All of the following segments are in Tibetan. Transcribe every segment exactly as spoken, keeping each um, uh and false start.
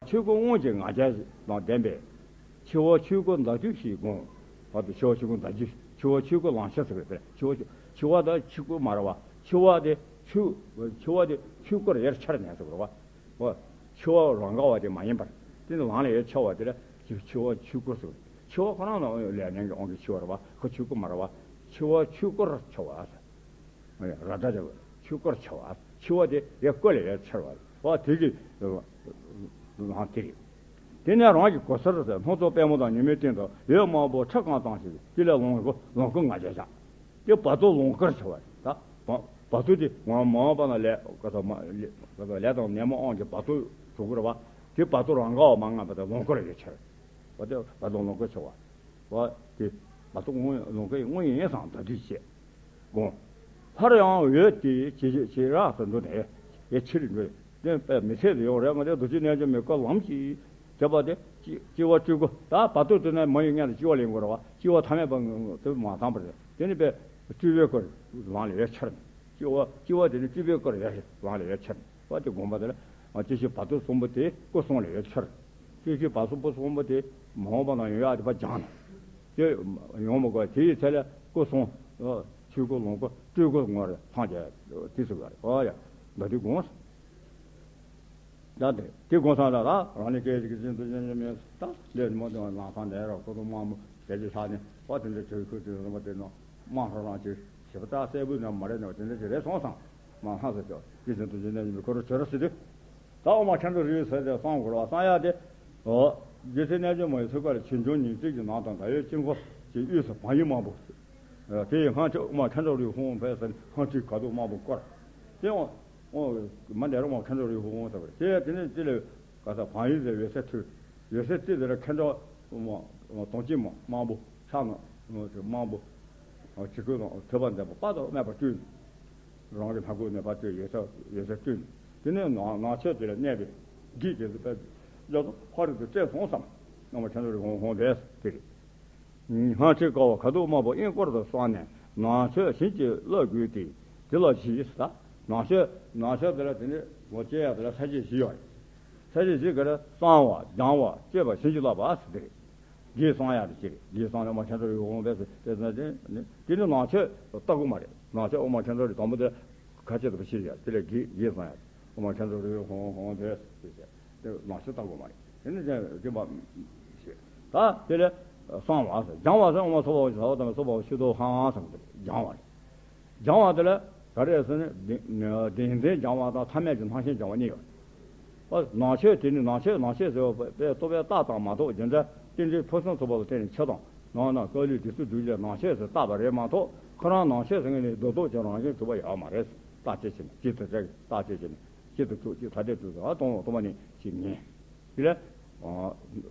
ཆོས་སྐུ་དངོས་ཀྱི་ང་རྒྱལ་དང་ལྡན་པས། འཆི་བ་ཆོས་སྐུ་མདའ་རྒྱུད་ཞེས་དགོངས། བར་དུ་འཆི་བ་ཆོས་སྐུ་མདའ་རྒྱུད། འཆི་བ་ཆོས་སྐུ་ལང་ཤ་ཟེར་བའི་དེ་འཆི་བ་ཆོས། འཆི་བ་དང་ཆོས་སྐུ་མ་རེད་བ། འཆི་བ་དེ་ཆོས། འཆི་བ་དེ་ཆོས་སྐུར་ཡར་འཆར་ནས་ཟེར་བ་རེད་བ། འོ། འཆི་བ་རང་ག་བ་དེ་མ་ཡིན་པར། དེ་ནི་ལམ་ལ་ཡར་འཆར་བ་དེ་ལ་འཆི་བ་ཆོས་སྐུ་ཟེར། འཆི་བ་ཁོ་རང་ལ་ལས་ལྡན་གྱི་དབང་གིས་འཆི་བ་རེད་བ། ཁོ་ཆོས་སྐུ་མ་རེད་བ། འཆི་བ་ཆོས་སྐུར་འཆར་བ་ཟེར། ར་ཏྲ་ཅ་གི་ཆོས་སྐུར་འཆར་བ། འཆི་བ་དེ་ཡར་སྐུ་ལ་ཡར་འཆར་བ། འོ་དེ་གི་ལམ་དེ་རེད། དེ་ནས་རང་གི་གོ་སར་ཟེར། སྣ་ཚོགས་པད་མོ་དང་ཉི་མའི་སྟེང་དུ་འོད་དམར་པོ་ཁྲི་གང་བཏང་ཞིང་། དེ་ལས་ལོངས་སྐུ། ལོངས་སྐུ་ང་རྒྱལ་བཞག་དེ་བར་དོ་ལོངས་སྐུར་འཆར་བ་རེད་ད། བ་བར་དོ་དེ་ང་མ་འོངས་པ་ན་ལས་ག་ས་མ་ལས་ག་ས་ལས་དང་ནད་མུག་དབང་གིས་བར་དོ་གྲོལ་གི་རེད་བ། དེ་བར་དོ་རང་ག་བ་མ་ངེས་པ་དེ་ལོངས་སྐུར་ཡར་འཆར། བ་དེ་བར་དོ་ལོངས་སྐུར་འཆར་བ། བ་དེ་བར་དོ་དངོས་ལོངས་སྐུ་དངོས་ཡིན་སང་མདའ་རྒྱུད་བཤད། དགོངས། སླར་ཡང་འོད་དེ་ཇེ་ཇེ་རགས་སུ་འགྲོ་ནས། ཡེ་ཕྱིར་འགྲོ། དེ་དཔེ་མི་ཚད་དུ་ཡོང་རེད། ང་དེ་རྡོ་རྗེ་རྣལ་འབྱོར་མའི་སྐུ་ལམ་གྱིས་བྱེད་པ་དེ། སྐྱེ་སྐྱེ་བ་སྤྲུལ་སྐུ། ད་བར་དོ་དེ་ནས་མ་ཡི་སྔོན་དུ་སྐྱེ་བ་ལེན་དགོས་རེད་བ། སྐྱེ་བ་ཐ་མལ་པ་དེ་མ་ཚང་པ་རེད། དེ་ནི་དཔེ་སྤྲུལ་པའི་སྐུ་རེད། ལམ་ལ་ཡར་འཆར། སྐྱེ་བ་སྐྱེ་བ་དེ་ནི་སྤྲུལ་པའི་སྐུ་རེད། ལམ་ལ་ཡར་འཆར་བ་དེ་དགོངས་པ་དེ་ལ། སྐྱེ་ཤི་བར་དོ་གསུམ་པོ་དེ་སྐུ་གསུམ་ལ་ཡར་འཆར། སྐྱེ་ཤི་བར་དོ་གསུམ་པོ་དེ་མ་འོངས་པ་ན་ཡོང་ཡག་དེ་ཕར་སྦྱངས་ནས། དེ་ཡོང་མི་དགོས། དེའི་ཚེ་ལ་སྐུ་གསུམ། ཆོས་སྐུ་ལོངས་སྐུ་སྤྲུལ་སྐུ་ངོ་རེ་སངས་རྒྱས་དེ་ཟེར་བ་རེད། ཨོ་ཡ། མདའ་རྒྱུད་དགོངས། ད་དེ་དེ་དགོངས་སོང་ལ། ད་རང་ནི་སྐད་ཅིག་གིས་ཅི་འདུག་ཅི་མི་ད་ལས་མོ་དེ་ལང་ཐང་ལས་རོགས་ཁོ་ཐུག་དམར་མོ་དེ་ཅི་ཆགས་ནས། ཨོ་དེ་འདྲ་བྱོས་ཁུལ་དེ་རིམ་པ་དེ་ནང་དམར་ཧྲང་ཧྲང་ཅིག་ཞེ་པོ་ད་གསལ་པོའི་ནང་མ་རེད་ནོ། དེ་འདྲ་ཅིག་རེད་སོང་ཙང་མ་ཧང་ཟེར་ཅོག་ཅི་ཅི་འདུག་ཅི་ནས་ཡིན་པའི་ཁོ་རང་བྱོས་རོགས་ཟེར་དུས། ད་དབུ་མ་མཁའ་འགྲོ་རིགས་ཟེར་ཏེ་གསང་དགོས་རེད་བ། གསང་ཡག་དེ། ཨོ། རྗེ་བཙུན་རྣལ་འབྱོར་མ་ཡི་ཚུལ་ཁ་ལ་ཆོས་འབྱུང་ཉེར་གཅིག་གི་ནང་དང་ཟླ་འོད་དཀྱིལ་འཁོར་གྱི་དབུས་སུ་བང་ཡིག་དམར་པོ། ཨ་དེ་ཡི་སྔགས་ཆོས་དབུ་མ་མཁའ་འགྲོ་རིགས་ཧཱུྃ་ཕཊ་ཟེར་ནས་སྔགས་ཁྲིགས་ག་དུས་དམར་པོ་བསྐོར། དེ་ཡང་། ཨོ། མ་འདས་རུང་དབུ་མ་མཁའ་འགྲོ་རིགས་ཧཱུྃ་ཟེར་བ་རེད། དེ་དེ་ནས་དེ་ལས་ག་ས་བང་ཡིག་ཟེར་འོད་ཟེར་འཕྲོས། འོད་ཟེར་འཕྲོས་དེ་ལ་མཁའ་འགྲོ་དབུ་མ་དྭངས་བསྙེན་མ་དམར་པོ་ཕྱག་ན་དམར་པོ་ཇི་སྐུ་དང་ཐོད་པ་མཛད་པ་དཔག་ཏུ་མེད་པ་སྤྲུལ། རང་གི་ལྷ་སྐུ་ནས་ཕར་སྤྲུལ། འོད་ཟེར་འོད་ཟེར་སྤྲུལ་ནས། དེ་ནས་ནང་ནང་ཆོས་དེ་ལ་གནས་པའི་གེགས་དེ་ཚོ་དཔེ་ལ་སོགས་ཕ་རོལ་ཏུ་བསྐྲད་སོང་ཙང་། དབུ་མ་མཁའ་འགྲོ་རིགས་ཧཱུྃ་ཧཱུྃ་ཕཊ་དེ་རེད། སྔགས་ཁྲིགས་དཀར་པོ་ག་དུས་དམར་པོ་དབྱིངས་སྐོར་དུ་སོང་ནས། ནང་ཆོས་བྱིན་གྱིས་བརླབ་དགོས་ཏེ། དེ་ལ་ཇི་ལྟར། ནང་ཆོས་ནང་ཆོས་དེ་ལ་དེ་ནས་ངོ་སྤྲད་ཡག་དེ་ལ་ས་བཅད་བཞི་ཡོད་རེད། ས་བཅད་བཞི་ག་རེ། གསང་བ། སྦྱང་བ། སྤྱོད་པ། བྱིན་གྱིས་བརླབ་པ་ཟེར་དེ་རེད། གེགས་གསང་ཡག་དེ་ཅི་རེད། གེགས་གསང་ནས་དབུ་མ་མཁའ་འགྲོ་རིགས་ཧཱུྃ་ཕཊ་ཟེར་དེ་ཟེར་ནས་དེ་ནི་ནང་ཆོས་ལྟ་དགོས་མ་རེད། ནང་ཆོས་དབུ་མ་མཁའ་འགྲོ་རིགས་དང་པོ་དེ་ཁ་ཆེ་དུ་ཕྱིར་ཡ། དེ་ལས་གེགས་གེགས་གསང་ཡག་དབུ་མ་མཁའ་འགྲོ་རིགས་ཧཱུྃ་ཧཱུྃ་ཕཊ་ཟེར་བྱས། དེ་ནང་ཆོས་ལྟ་དགོས་མ་རེད། དེ་ནི་དེ་དེ་མ་ཤེས། ད་དེ་ལས་གསང་བ་ཟེར། སྦྱང་བ་ཟེར། དབུ་མ་ཚོགས་པ་ཟ་བ་དང་ཚོགས་པ་ཤུ་དོ་ཧང་ཧང་ཟེར་བ་དེ་སྦྱང་བ་རེད། སྦྱང་བ་དེ་ལ་ག་རེ་ཟེར་ན། བདེན་བདེན་འཛིན་སྦྱང་བ་དང་ཐ་མལ་གྱི་སྣང་ཞེན་སྦྱང་བ་གཉིས་ཡོད་རེད། ཨ་ནང་ཆོས་དེ་ནི་ནང་ཆོས་ནང་ཆོས་ཟེར་བ་དཔེ་རྟོག་པས་བརྟགས་བཏང་མ་གཏོགས། རྒྱུ་འབྲས་རྟེན་འབྲེལ་ཕུན་སུམ་ཚོགས་པ་ལ་བརྟེན་ནས་ཆོས་དང་ནང་ན་བཀའ་ལུགས་སྡེ་ཚུལ་སྒྲུབ་བྱེད་ནང་ཆོས་ཟེར་བཏགས་པ་རེད་མ་གཏོགས། ཁོ་རང་ནང་ཆོས་ཟེར་མཁན་ནི་རྡོག་རྡོག་ཅིག་རང་བཞིན་གྲུབ་པ་ཡོད་མ་རེད། རྟག་དཔྱད་བྱས་ནས་གཅིག་ཏུ་བྲལ། རྟག་དཔྱད་བྱས་ནས་གཅིག་ཏུ་གྲུབ། གཅིག་ཐ་དད་གྲུབ་ཏུ་ཨ་སྟོང་སྟོང་པ་ཉིད་ཅིག་ངེས། དེ་ལས་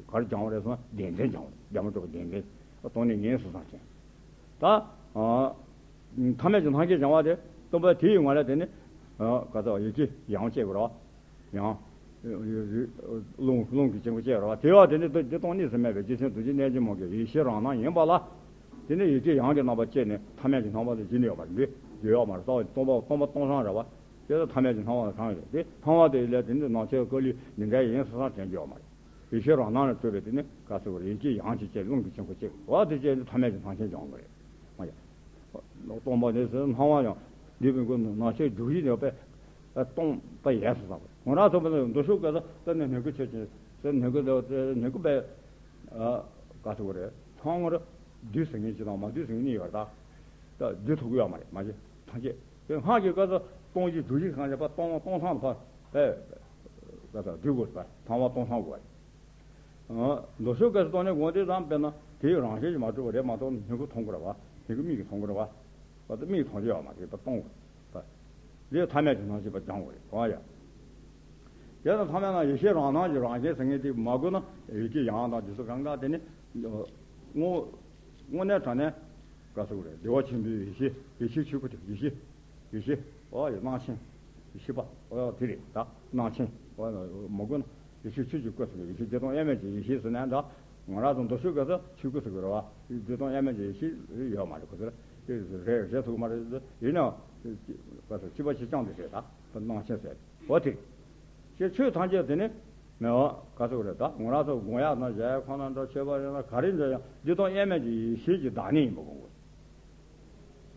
ག་རེ་སྦྱང་བ་རེད་ཟེར་ན། བདེན་འཛིན་སྦྱང་བ། རྒྱ་མི་འགྲོ་བ་བདེན་འཛིན་སྟོང་ཉིད་ངེས་སུ་བསམ་ཞིང་། ད་ཐ་མལ་གྱི་སྣང་ཞེན་སྦྱང་བ་དེ་སྟོང་པ་དེ་ཡི་ངང་ལ་དེ་ནི་ག་ཚོད་ཡིད་ཀྱི་ཡང་བསྐྱེད་དགོས་རེད་བ། ཡང་རླུང་རླུང་གི་དཀྱིལ་འཁོར་བསྐྱེད་དགོས་རེད་བ། དེ་བ་དེ་ནི་དེ་སྟོང་ཉིད་སུ་མེད་པའི་རྗེ་བཙུན་རྡོ་རྗེ་རྣལ་འབྱོར་མ་གི་ཡེ་ཤེས་རང་སྣང་ཡིན་པ་ལ། དེ་ནི་ཡིད་ཀྱི་ཡང་གི་རྣམ་པ་བསྐྱེད་ནས་ཐ་མལ་གྱི་སྣང་བ་ལ་གཞི་ནས་ཡོད་པ་རེད། འདི་བརྗོད་ཡོད་མ་རེད། རྩ་བ་ནི་སྟོང་པ་སྟོང་པ་སྟོང་སང་རེད་བ། དེ་ལ་ཐ་མལ་གྱི་སྣང་བ་ལ་གང་ཡོད་རེད། དེ་སྣང་བ་དེ་ལས་དེ་ནི་ནང་ཆོས་བཀའ་ལུགས་འདི་འདྲ་ཡིན་སོ་སོར་དྲན་རྒྱུ་ཡོད་མ་རེད། ཡེ་ཤེས་རང་སྣང་ལ་སྤྲོས་པའི་དེ་ནི་ག་ཟེར་བ་རེད། ཡིད་ཀྱི་ཡང་གཅིག་བསྐྱེད། རླུང་གི་དཀྱིལ་འཁོར་བསྐྱེད། འོ་དེ་བཅས་ནི་ཐ་མལ་གྱི་སྣང་ཞེན་སྦྱང་དགོས་རེད། མ་ཡ། སྟོང་པ་ནི་ཟེར་སྣང་བ་ཡང་འདི་བའི་ཀུན་ནང་ཆོས་རྒྱུ་ཡིན་ཡོད་པས། སྟོང་པ་ཡལ་སོང་ཙང་། ང་རང་ཚོ་བོད་ནང་མདོ་ཕྱོགས་སྐད་དུ་ད་ནི་སྣོད་ཀྱི་ཆོས་ཅན་ཟེར། སྣོད་ཀྱི་སྣོད་ཀྱི་པའི་ག་ཟེར་བ་རེད། ཚང་མར་བསྡུས་ཟེར་མཁན་ཅིག་དང་མ་བསྡུས་ཟེར་མཁན་གཉིས་ཡོད་རེད་ད། ད་བསྡུས་ཐུབ་ཀྱི་ཡོད་མ་རེད། མ་གཞི་ཐམས་ཅད་དེ་སྔགས་ཀྱི་སྐབས་སུ་སྟོང་གཞི་རྒྱུ་གཞི་གང་བྱས་པ་སྟོང་སྟོང་སང་དུ་ཕར་པས་ག་ས་བསྡུས་དགོས་པ། ཚང་མ་སྟོང་སང་དགོས་པ་རེད། མདོ་ཕྱོགས་སྐད་སུ་སྟོང་ནས་དགོངས་དེ་ཙམ་དཔེར་ན་དེའི་རང་བཞིན་གྱིས་མ་གྲུབ་པ་རེད་མ་གཏོགས། སྣོད་ཀྱིས་མཐོང་དགོས་རེད་བ། སྣོད་ཀྱི་མིག་གིས་མཐོང་དགོས་རེད་བ། བ་དེ་མིག་གིས་མཐོང་རྒྱུ་ཡོད་མ་རེད་པ། སྟོང་དགོས་པ། འདི་ཐ་མལ་གྱི་སྣང་ཞེན་པ་སྦྱང་དགོས་རེད། གང་ཡ། དེ་ལ་ཐ་མལ་ན་ཡེ་ཤེས་རང་སྣང་གི་རང་བཞིན་ཟེར་མཁན་དེ་མ་གོ་ན། ཡིད་ཀྱི་ཡང་དང་དེ་ཚོ་གང་ག་དེ་ནི་དངོས་དངོས་གནས་དྲང་གནས་ག་ཟེར་དགོས་རེད། བདེ་བ་ཆེན་པོའི་ཡེ་ཤེས། ཡེ་ཤེས་ཆོས་སྐུ་དེ་ཡེ་ཤེས། ཡེ་ཤེས། འོ་ཡ་སྣང་ཆེན། ཡེ་ཤེས་པ། འོ་ཡ་དེ་རེད་ད། སྣང་ཆེན། འོ་ཡ་མ་གོ་ན་ཡེ་ཤེས་ཆོས་ཀྱི་སྐུ་ཟེར་གི། ཡེ་ཤེས་བདེ་སྟོང་དབྱེར་མེད་ཀྱི་ཡེ་ཤེས་ཟེར་ནའང་འདྲ། ང་རང་ཚོ་མདོ་ཕྱོགས་སྐད་དུ་ཆོས་སྐུ་ཟེར་གི་རེད་བ། བདེ་སྟོང་དབྱེར་མེད་ཀྱི་ཡེ་ཤེས་ཡོད་མ་རེད། ཁོ་ཚོ་ལ་དེ་རེད་རེད་ཐུབ་མ་རེད། ཡིན་ནའང་ག་ཟེར་སྤྱི་པ་སྤྱི་རྐྱང་དེ་རེད་ད། སྣང་ཆེན་ཟེར། འོ་དེ། ཞེས་ཆོས་ཐམས་ཅད་དེ་ནི་ མེད་པ་ག་ཚོད་རེད། ད་ང་རང་ཚོ་དགོངས་ཡག་དང་མཇལ་ཡག་ཁོ་ན་འདྲ་ཆོས་པ་རེད་ན་ག་རེ་འདྲ་ཡང་བདེ་སྟོང་དབྱེར་མེད་ཀྱི་ཡེ་ཤེས་ཀྱི་བདག་ཉིད་ཡིན་པ་དགོངས་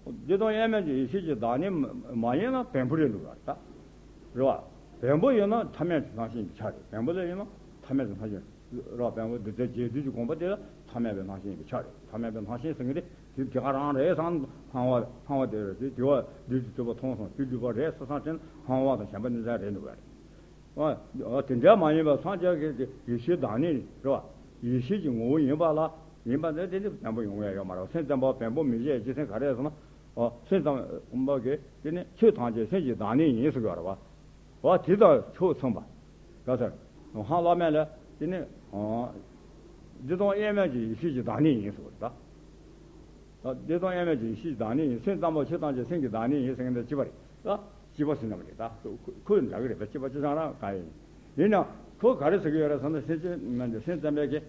དགོས། བདེ་སྟོང་དབྱེར་མེད་ཀྱི་ཡེ་ཤེས་ཀྱི་བདག་ཉིད་མ་ཡིན་ན་བེམ་པོ་རེད་འདུག་ག་ད་རེད་བ། བེམ་པོ་ཡིན་ན་ཐ་མལ་གྱི་སྣང་ཞེན་གྱི་ཆ་རེད། བེམ་པོ་ལ་ཡིན་ན་ཐ་མལ་གྱི་སྣང་ཞེན་རེད་བ། བེམ་པོ་འདི་ལྟར་རྒྱས་བསྡུས་ཀྱི་དགོངས་པ་དེ་ལ་ཐ་མལ་པའི་སྣང་ཞེན་གྱི་ཆ་རེད། ཐ་མལ་པའི་སྣང་ཞེན་ཟེར་མཁན་དེ་དེ་དེ་ག་རང་རེད་བསམ། སྣང་བ་སྣང་བ་དེ་རེད། དེ་དེ་བ་བདུད་ཀྱི་སྤྲུལ་པ་མཐོང་སོང་། དེ་སྤྲུལ་པ་རེད་བསམ་དྲན། སྣང་བ་དང་ཞེན་པ་ནི་ལས་རེད་འདུག་ག་རེད། ཨ། དེ་འདྲ་མ་ཡིན་པར་སངས་རྒྱས་ཀྱི་ཡེ་ཤེས་བདག་ཉིད་རེད་བ། ཡེ་ཤེས་ཀྱི་ངོ་བོ་ཡིན་པ་ལ། ཡིན་པ་འདི་དེ་ནི་བེམ་པོ་ཡོང་ཡ་ཡོད་མ་རེད། སེམས་ཙམ་པ་བེམ་པོ་མི་བྱེད་ཅེས་ཟེར་ག་རེ་ཟེར་ན། ཨ། སེམས་ཙམ་པ་གིས་དེ་ནི་ཆོས་ཐམས་ཅད་སེམས་ཀྱི་བདག་ཉིད་ཡིན་ཟེར་གྱི་ཡོད་རེད་བ། འོ་དེ་དང་ཕྱོགས་མཚུངས་པ། ག་ཟེར། ཧང་བླ་མེད་ལ་དེ་ནི། ཨ། བདེ་སྟོང་དབྱེར་མེད་ཀྱི་ཡེ་ཤེས་ཀྱི་བདག་ཉིད་ཡིན་ཟེར་བ་རེད་ད། བདེ་སྟོང་དབྱེར་མེད་ཀྱི་ཡེ་ཤེས་བདག་ཉིད་ཡིན། སེམས་ཙམ་པ་ཆོས་ཐམས་ཅད་སེམས་ཀྱི་བདག་ཉིད་ཡིན་ཟེར་མཁན་དེ་གཅིག་པ་རེད་ད། གཅིག་པ་ཟེར་ན་མ་རེད་ད། ཁོ་ཁོ་འདྲ་གི་རེད་པ། གཅིག་པ་གཅིག་རྐྱང་རང་གང་ཡིན། ཡིན་ནའང་ཁོ་ག་རེ་ཟེར་གྱི་ཡོད་རེད་ཟེར་ན། སེམས་ཅན་མ་འདི་སེམས་ཙམ་པས་ཀྱི་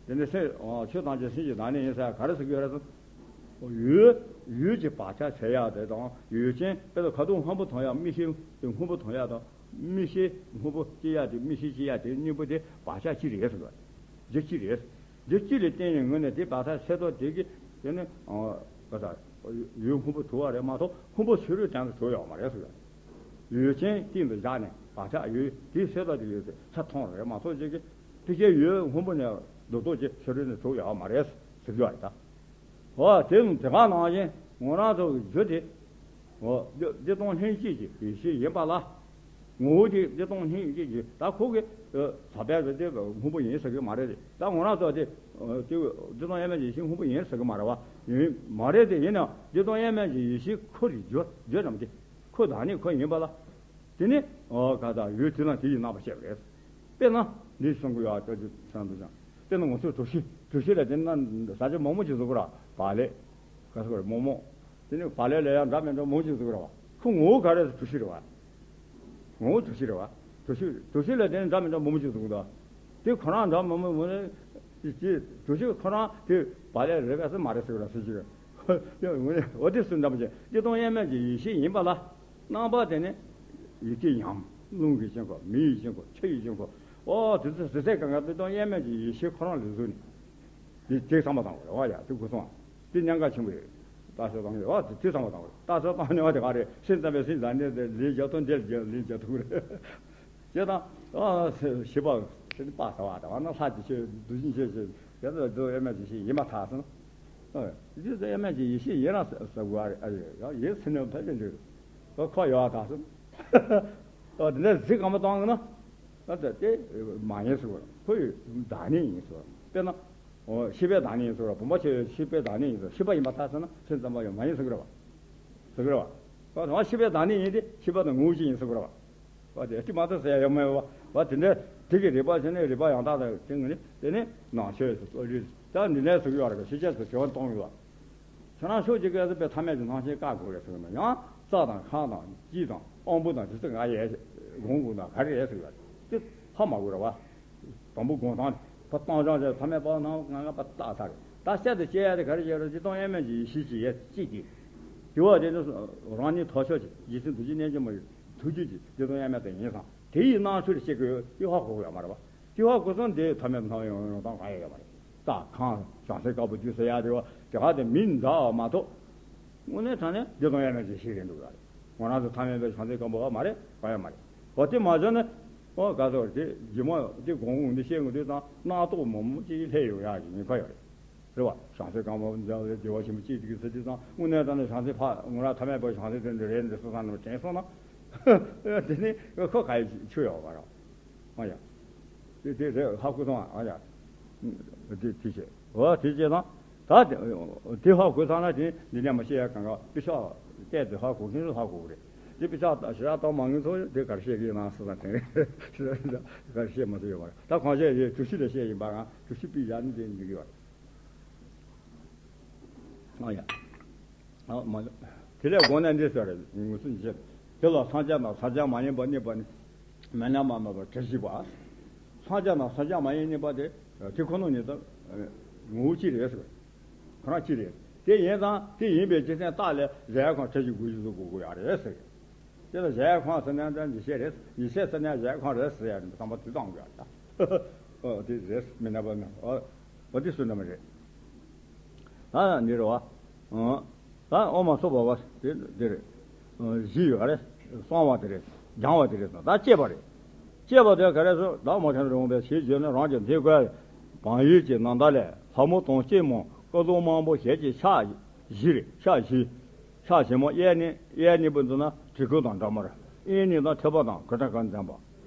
དེ་ནི་སེམས་ཆོས་ཐམས་ཅད་སེམས་ཀྱི་བདག་ཉིད་ཡིན་ཟེར་ག་རེ་ཟེར་གྱི་ཡོད་རེད་ཟེར་ན། ཡུལ་ཡུལ་གྱི་བག་ཆགས་ཟེར་ཡག་དེ་དང་། ཡུལ་ཅན་དཔེར་ན་ཁ་དོག་སྔོན་པོ་མཐོང་ཡག་མིག་ཤེས་དེ་སྔོན་པོ་མཐོང་ཡག་དང་། མིག་ཤེས་སྔོན་པོ་སྐྱེ་ཡག་དེ། མིག་ཤེས་སྐྱེ་ཡག་དེ་གཉིས་པོ་དེ་བག་ཆགས་གཅིག་རེད་ཟེར་གྱི་ཡོད་རེད། འདི་གཅིག་རེད། འདི་གཅིག་ལ་བརྟེན་ནས་ངོས་ནས་དེ་བག་ཆགས་སེལ་ཐབས་དེ་གི་དེ་ནི། ཨ། ག་ས། ཡུལ་སྔོན་པོ་གྲུབ་པ་རེད་མ་གཏོགས་སྔོན་པོ་ཕྱི་རོལ་དོན་དུ་གྲུབ་ཡོད་མ་རེད་ཟེར། ཡུལ་ཅན་སྟེང་དུ་བཞག་ནས་བག་ཆགས་ཡུལ་དེ་སེལ་ཐབས་དེ་ཡོད་ཚེ་ཆ་མཐོང་རེད་མ་གཏོགས་ཅིག་གི་དེ་ཀའི་ཡུལ་སྔོན་པོ་ནས་རྡོག་རྡོག་ཅིག་ཕྱི་རོལ་ནས་གྲུབ་ཡོད་མ་རེད་ཟེར་གྱི་ཡོད་རེད་ད། འོ་དེ་དེ་ག་ནང་བཞིན་ང་རང་ཚོ་གི་རྒྱུ་དེ། འོ་བདེ་སྟོང་ལྷན་སྐྱེས་ཀྱི་ཡེ་ཤེས་ཡིན་པ་ལ། ངོ་བོ་དེ་བདེ་སྟོང་ལྷན་སྐྱེས་ཀྱི། ད་ཁོ་གི་ས་བལ་རེད་དེ་སྔོན་པོ་ཡིན་ཟེར་གི་མ་རེད། ད་ང་རང་ཚོ་དེ་དེ་བདེ་སྟོང་དབྱེར་མེད་ཀྱི་ཡེ་ཤེས་སྔོན་པོ་ཡིན་ཟེར་གི་མ་རེད་བ། ཡིན་མ་རེད་དེ། ཡིན་ནའང་བདེ་སྟོང་དབྱེར་མེད་ཀྱི་ཡེ་ཤེས་ཁོ་རེད། རྒྱུ་རྒྱུ་རྣམས་དེ་ཁོ་བདག་ཉིད་ཁོ་ཡིན་པ་ལ། དེ་ནི། འོ་ག་ད་ཡུལ་དེ་དང་དེ་ཡི་རྣམ་པ་བཤད་པ་རེད། དཔེར་ན་འདི་གསུང་གི་ཡོད་ཨ། ཅོ་ཅོ་ཚང་དུ་ཅང་། དཔེར་ན་ང་ཚོའི་གྲུ་བཞི། གྲུ་བཞི་ལ་དེ་ན་ས་ཆ་མང་པོ་ཅིག་བཟོ་གི་ར། བག་ལེབ། ག་ཟེར་དགོས་རེད། མོག་མོག། དེ་ནི་བག་ལེབ་ལ་ཡང་འདྲ་མི་འདྲ་མང་པོ་ཅིག་བཟོ་གི་ར་བ། ཁོ་ངོ་བོ་ག་རེ་ཟེར། གྲུ་བཞི་རེད་བ། ངོ་བོ་གྲུ་བཞི་རེད་བ། གྲུ་བཞི། གྲུ་བཞི་ལ་དེ་ནི་འདྲ་མི་འདྲ་མང་པོ་ཅིག་བཟོ་གི་འདུག་དེ་ཁོ་རང་འདྲ་མང་པོ་མང་པོ་ཅིག་གྲུ་བཞི་ཁོ་རང་དེ་བག་ལེབ་རེད་པས་ཟེར་མ་རེད་ཟེར་གི་ར་ཟེར་གྱི་རེད། འོ་དེ་སུ་འདྲ་མ་བྱས། བདེ་སྟོང་དབྱེར་མེད་ཀྱི་ཡེ་ཤེས་ཡིན་པ་ལ། རྣམ་པ་དེ་ནི་ཡིད་ཀྱི་ཉམས། རླུང་གི་དཀྱིལ་འཁོར། མེ་ཡི་དཀྱིལ་འཁོར། ཆུ་ཡི་དཀྱིལ་འཁོར། ཨོ་དེ་ཚོ་ཟེར་ཚད་གང་ག་བདེ་སྟོང་དབྱེར་མེད་ཀྱི་ཡེ་ཤེས་ཁོ་རང་ལ་བཟོས་ནས། དེ་དེ་བསམ་པ་བཏང་དགོས་རེད་བ། ཡ་དེ་དགོས་སོང་། དེ་ཉམས་ཁ་ཆེན་པོ་རེད། ལྟ་ཚུལ་བཏང་དགོས་རེད་བ། དེ་དེ་བསམ་པ་བཏང་དགོས་རེད། ལྟ་ཚུལ་བཏང་ནས་བ་དེ་ག་རེད། སེམས་ཙམ་པས་སེམས་ཙམ་ནས་དེ་ལན་རྒྱག་ཐུབ། འདི་ལ་ལན་རྒྱག་ཐུབ་རེད། ཅེས་དང་། ཨ་ཤེས་པ་ཤེས་པ་ཟེར་བ་དང་། ཨ་ན་ལྷ་གྱི་ཆོས་འདུལ་ཞིང་གཤེགས་ཤིང་། དེ་ལ་བདེ་སྟོང་དབྱེར་མེད་ཀྱི་ཡེ་ཤེས་ཡིན་པར་ཐལ་ཟེར་ན། ཨ་བདེ་སྟོང་དབྱེར་མེད་ཀྱི་ཡེ་ཤེས་ཡིན་ལ་ཟེར་དགོས་པ་རེད། ཨ་ཡོད་ཡོད་ཡིན་ཟེར་ན་ཕལ་ཆེར་འགྲིག་གི། ཁོ་ཡོད་པར་ཐལ་ཟེར། ཨ་དེ་འདྲ་ཟེར་གང་མ་བཏང་གི་ན། ཨ་དེ་དེ་མ་ཡིན་ཟེར་བ། ཁོ་ཡི་བདག་ཉིད་ཡིན་ཟེར་བ། དཔེར་ན། ཨོ་ཤེས་པའི་བདག་ཉིད་ཡིན་ཟེར་བ། བུམ་པ་ཆེ་བའི་ཤེས་པའི་བདག་ཉིད་ཡིན་ཟེར་བ། ཤེས་པ་ཡིན་པར་ཐལ་ཟེར་ན་སེམས་ཙམ་པ་ཡང་མ་ཡིན་ཟེར་གི་རེད་བ། ཟེར་གི་རེད་བ། ཨོ་ཤེས་པའི་བདག་ཉིད་ཡིན་ཏེ། ཤེས་པ་དང་ངོ་བོ་གཅིག་ཡིན་ཟེར་གི་རེད་བ། བ་དེ་ཅི་མ་ཐུབ་ཟེར་ཡ་ཡོད་མ་ཡོད་བ། བ་དེ་འདྲ་དེ་གི་རིགས་པ་བྱས་ནས་རིགས་པ་ཡང་དག་དང་དེ་ངོས་ནས་དེ་ནི་ནང་ཆོས་སུ་རྩོད་རིགས་ད་འདི་ནས་ཟེར་གི་ཡོད་རེད། ཤེས་བྱ་སུ་དྲི་བ་གཏོང་གི་བ། ཁྱེད་རང་ཕྱོགས་གཅིག་གི་ཨ་ཙི་པའི་ཐ་མལ་གྱི་སྣང་ཞེན་བཀག་དགོས་རེད་ཟེར་གི་ན། ཡང་རྩྭ་དང་ཁང་དང་སྐྱིད་དང་དབང་པོ་དང་དེ་ཚོ་ང་ཡས་དགོངས་དགོས་ན་ག་རེ་རེད་ཟེར་གི་ཡོད་རེད། དེ་ཧ་མ་གོ་རེད་བ། དང་པོ་དགོངས་དང་ཕ་བཏང་སྦྱང་བྱས་ཐ་མལ་པ་ནང་ང་ང་པ་བཏགས་ཚར་རེད། ད་གསར་དུ་སྐྱེ་ཡ་དེ་ག་རེ་བྱས་རེད། བདེ་སྟོང་དབྱེར་མེད་ཀྱི་ཡེ་ཤེས་ཀྱི་ཡས་གཅིག་གིས། དེ་བ་དེ་ནི་རང་ཉིད་ཐོབ་ཕྱོགས་ཀྱི་རྗེ་བཙུན་རྡོ་རྗེ་རྣལ་འབྱོར་མ་ཡི་ཐུགས་རྒྱུད་ཀྱི་བདེ་སྟོང་དབྱེར་མེད་དེ་ཡིན་ཙང་། དེ་ཡི་སྣང་ཚུལ་ཤེས་དགོས་ཡོད། དེ་ཧ་གོ་གི་ཡོད་མ་རེད་བ། དེ་ཧ་གོ་སོང་། དེ་ཐ་མལ་སྣང་བའི་ཡོང་ཡོང་སྟངས་གང་ཡང་ཡོད་མ་རེད། རྩྭ་ཁང་བྱང་སེམས་དཀར་པོ་བསྡུས་ཟེར་ཡ་དེ་བ་དེ་ག་དེ་མིང་འདྲ་བ་མ་གཏོགས། དངོས་གནས་དྲང་གནས་བདེ་སྟོང་དབྱེར་མེད་ཀྱི་ཡེ་ཤེས་རེད་འདུག་ག། ང་རང་ཚོ་ཐ་མལ་པའི་བྱང་སེམས་སྐམ་པོ་བ་མ་རེད། གང་ཡང་མ་རེད། འོ་དེ་མ་བྱུང་ན། འོ་ག་ཚོད་དེ་རྗེས་མ་དེ་དགོངས་དགོངས་འདི་བཤད་དགོས་དུས་ཙང་སྣང་སྟོབས་མང་པོ་ཅིག་སླེབས་ཡོང་ཡག་གི་ཉེན་ཁ་ཡོད་རེད། རེད་བ། བྱང་སེམས་སྐམ་པོ་འཛིན་པའི་བདེ་བ་ཆེན་པོ་ཅིག་དེ་གི་ཟེར་དུས་ཙང་། དངོས་གནས་དྲང་གནས་བྱང་སེམས་ཕ་ང་རང་ཐ་མལ་པའི་བྱང་སེམས་དེ་འདྲ་རེད་འདི་སོ་སོ་ནས་དྲན་སོང་ན། དེ་ནི་ཁོ་ག་ཡི་ཆོས་ཡོད་པ་རེད། ཨ་ཡ། དེ་དེ་རེད། ཧ་གོ་སོང་ཨ། ཨ་ཡ། དེ་དེ་བྱས། འོ་དེ་བྱས་ཙང་། ད་དེ་དེ་ཧ་གོ་ཚར་ན་དེ་འདི་ནས་མ་བཤད་ཡ་གང་ག། དཔེ་ཆ་བལྟས་ཏེ་ཧ་གོ་མཁན་ཚོ་ཧ་གོ་གི་རེད། དེ་དཔེ་ཆ་ཞེ་དྲག་བཏང་མ་མཁན་ཚོ་དེ་ག་རེ་བཤད་ཀྱི་ཡིན་ན་སོ་སོ་དྲན་རེད། ཞེ་དྲག་ག་རེ་བཤད་མ་ཐུབ་ཡོད་མ་རེད། ད་གང་བཤད་ཡོད། གྲུ་བཞི་ལ་བཤད་ཡིན་པ། ང་གྲུ་བཞི་པའི་ཡར་ནི་དེ་འཇིག་གི་ཡོད་རེད། ཨ་ཡ། ཨ་མ། དེ་ལས་དགོངས་ན་འདི་ཟེར་རེད། ངོས་འཛིན་བྱེད། དེ་ལ་སངས་རྒྱས་དང་སངས་རྒྱས་མ་ཡིན་པ་གཉིས་པ་ནི། མེད་ན་མ་མེད་པར་གྲུ་བཞི་པ། སངས་རྒྱས་དང་སངས་རྒྱས་མ་ཡིན་གཉིས་པ་དེ་དེ་ཁོ་ན་ཉིད་དུ་ངོ་བོ་གཅིག་རེད་ཟེར། ཁོ་རང་གཅིག་རེད། དེ་ཡིན་ཙང་དེ་ཡིན་པའི་རྒྱུ་མཚན་རྟགས་ལས་གཞལ་ཡས་ཁང་གྲུ་བཞི་སྒོ་བཞི་བཟོ་དགོས་ཀྱི་ཡོད་རེད་ཟེར། དེ་ལ་གཞལ་ཡས་ཁང་ཟེར་ན་ད་ཡེ་ཤེས་རེད། ཡེ་ཤེས་ཟེར་ན་གཞལ་ཡས་ཁང་རེད་ཟེར་ཡ་རེད། བསམ་པ་དུས་དང་དགོས་ཡ། ཨོ་དེ་རེད། མི་ན་པ་ན། ཨོ་དེ་སུ་ན་མི་རེད། ད་འདི་རེད་བ། ཨོ། ད་ཨོ་མ་སོ་བ་བ་དེ་དེ་རེད། ཨོ་བཞི་ཡོད་རེད། གསང་བ་དེ་རེད། སྦྱང་བ་དེ་རེད། ད་སྐྱེས་པ་རེད། སྐྱེས་པ་དེ་ག་རེ་སོ་ད་མ་ཁྱོད་རུང་བའི་ཞེས་བརྗོད་ནས་རང་གི་མཐུས་བསྐོར་བའི་བག་ཡོད་ཀྱི་ནམ་ཟླ་ལས་ལྷ་མོ་དང་སྐྱེས་མ་ཀ་ཟུང་མང་པོ་ཞལ་གྱི་ཕྱག་བཞི་རེད། ཕྱག་བཞི། ཕྱག་བཞི་མོ་གཡས་ནི་གཡས་གཉིས་པོ་འདི་ན་གྲི་གུག་དང་འདྲ་མོ་རེད། གཡོན་གཉིས་ན་ཐོད་པ་དང་གོས་ཐག་གང་འཛིན་པ།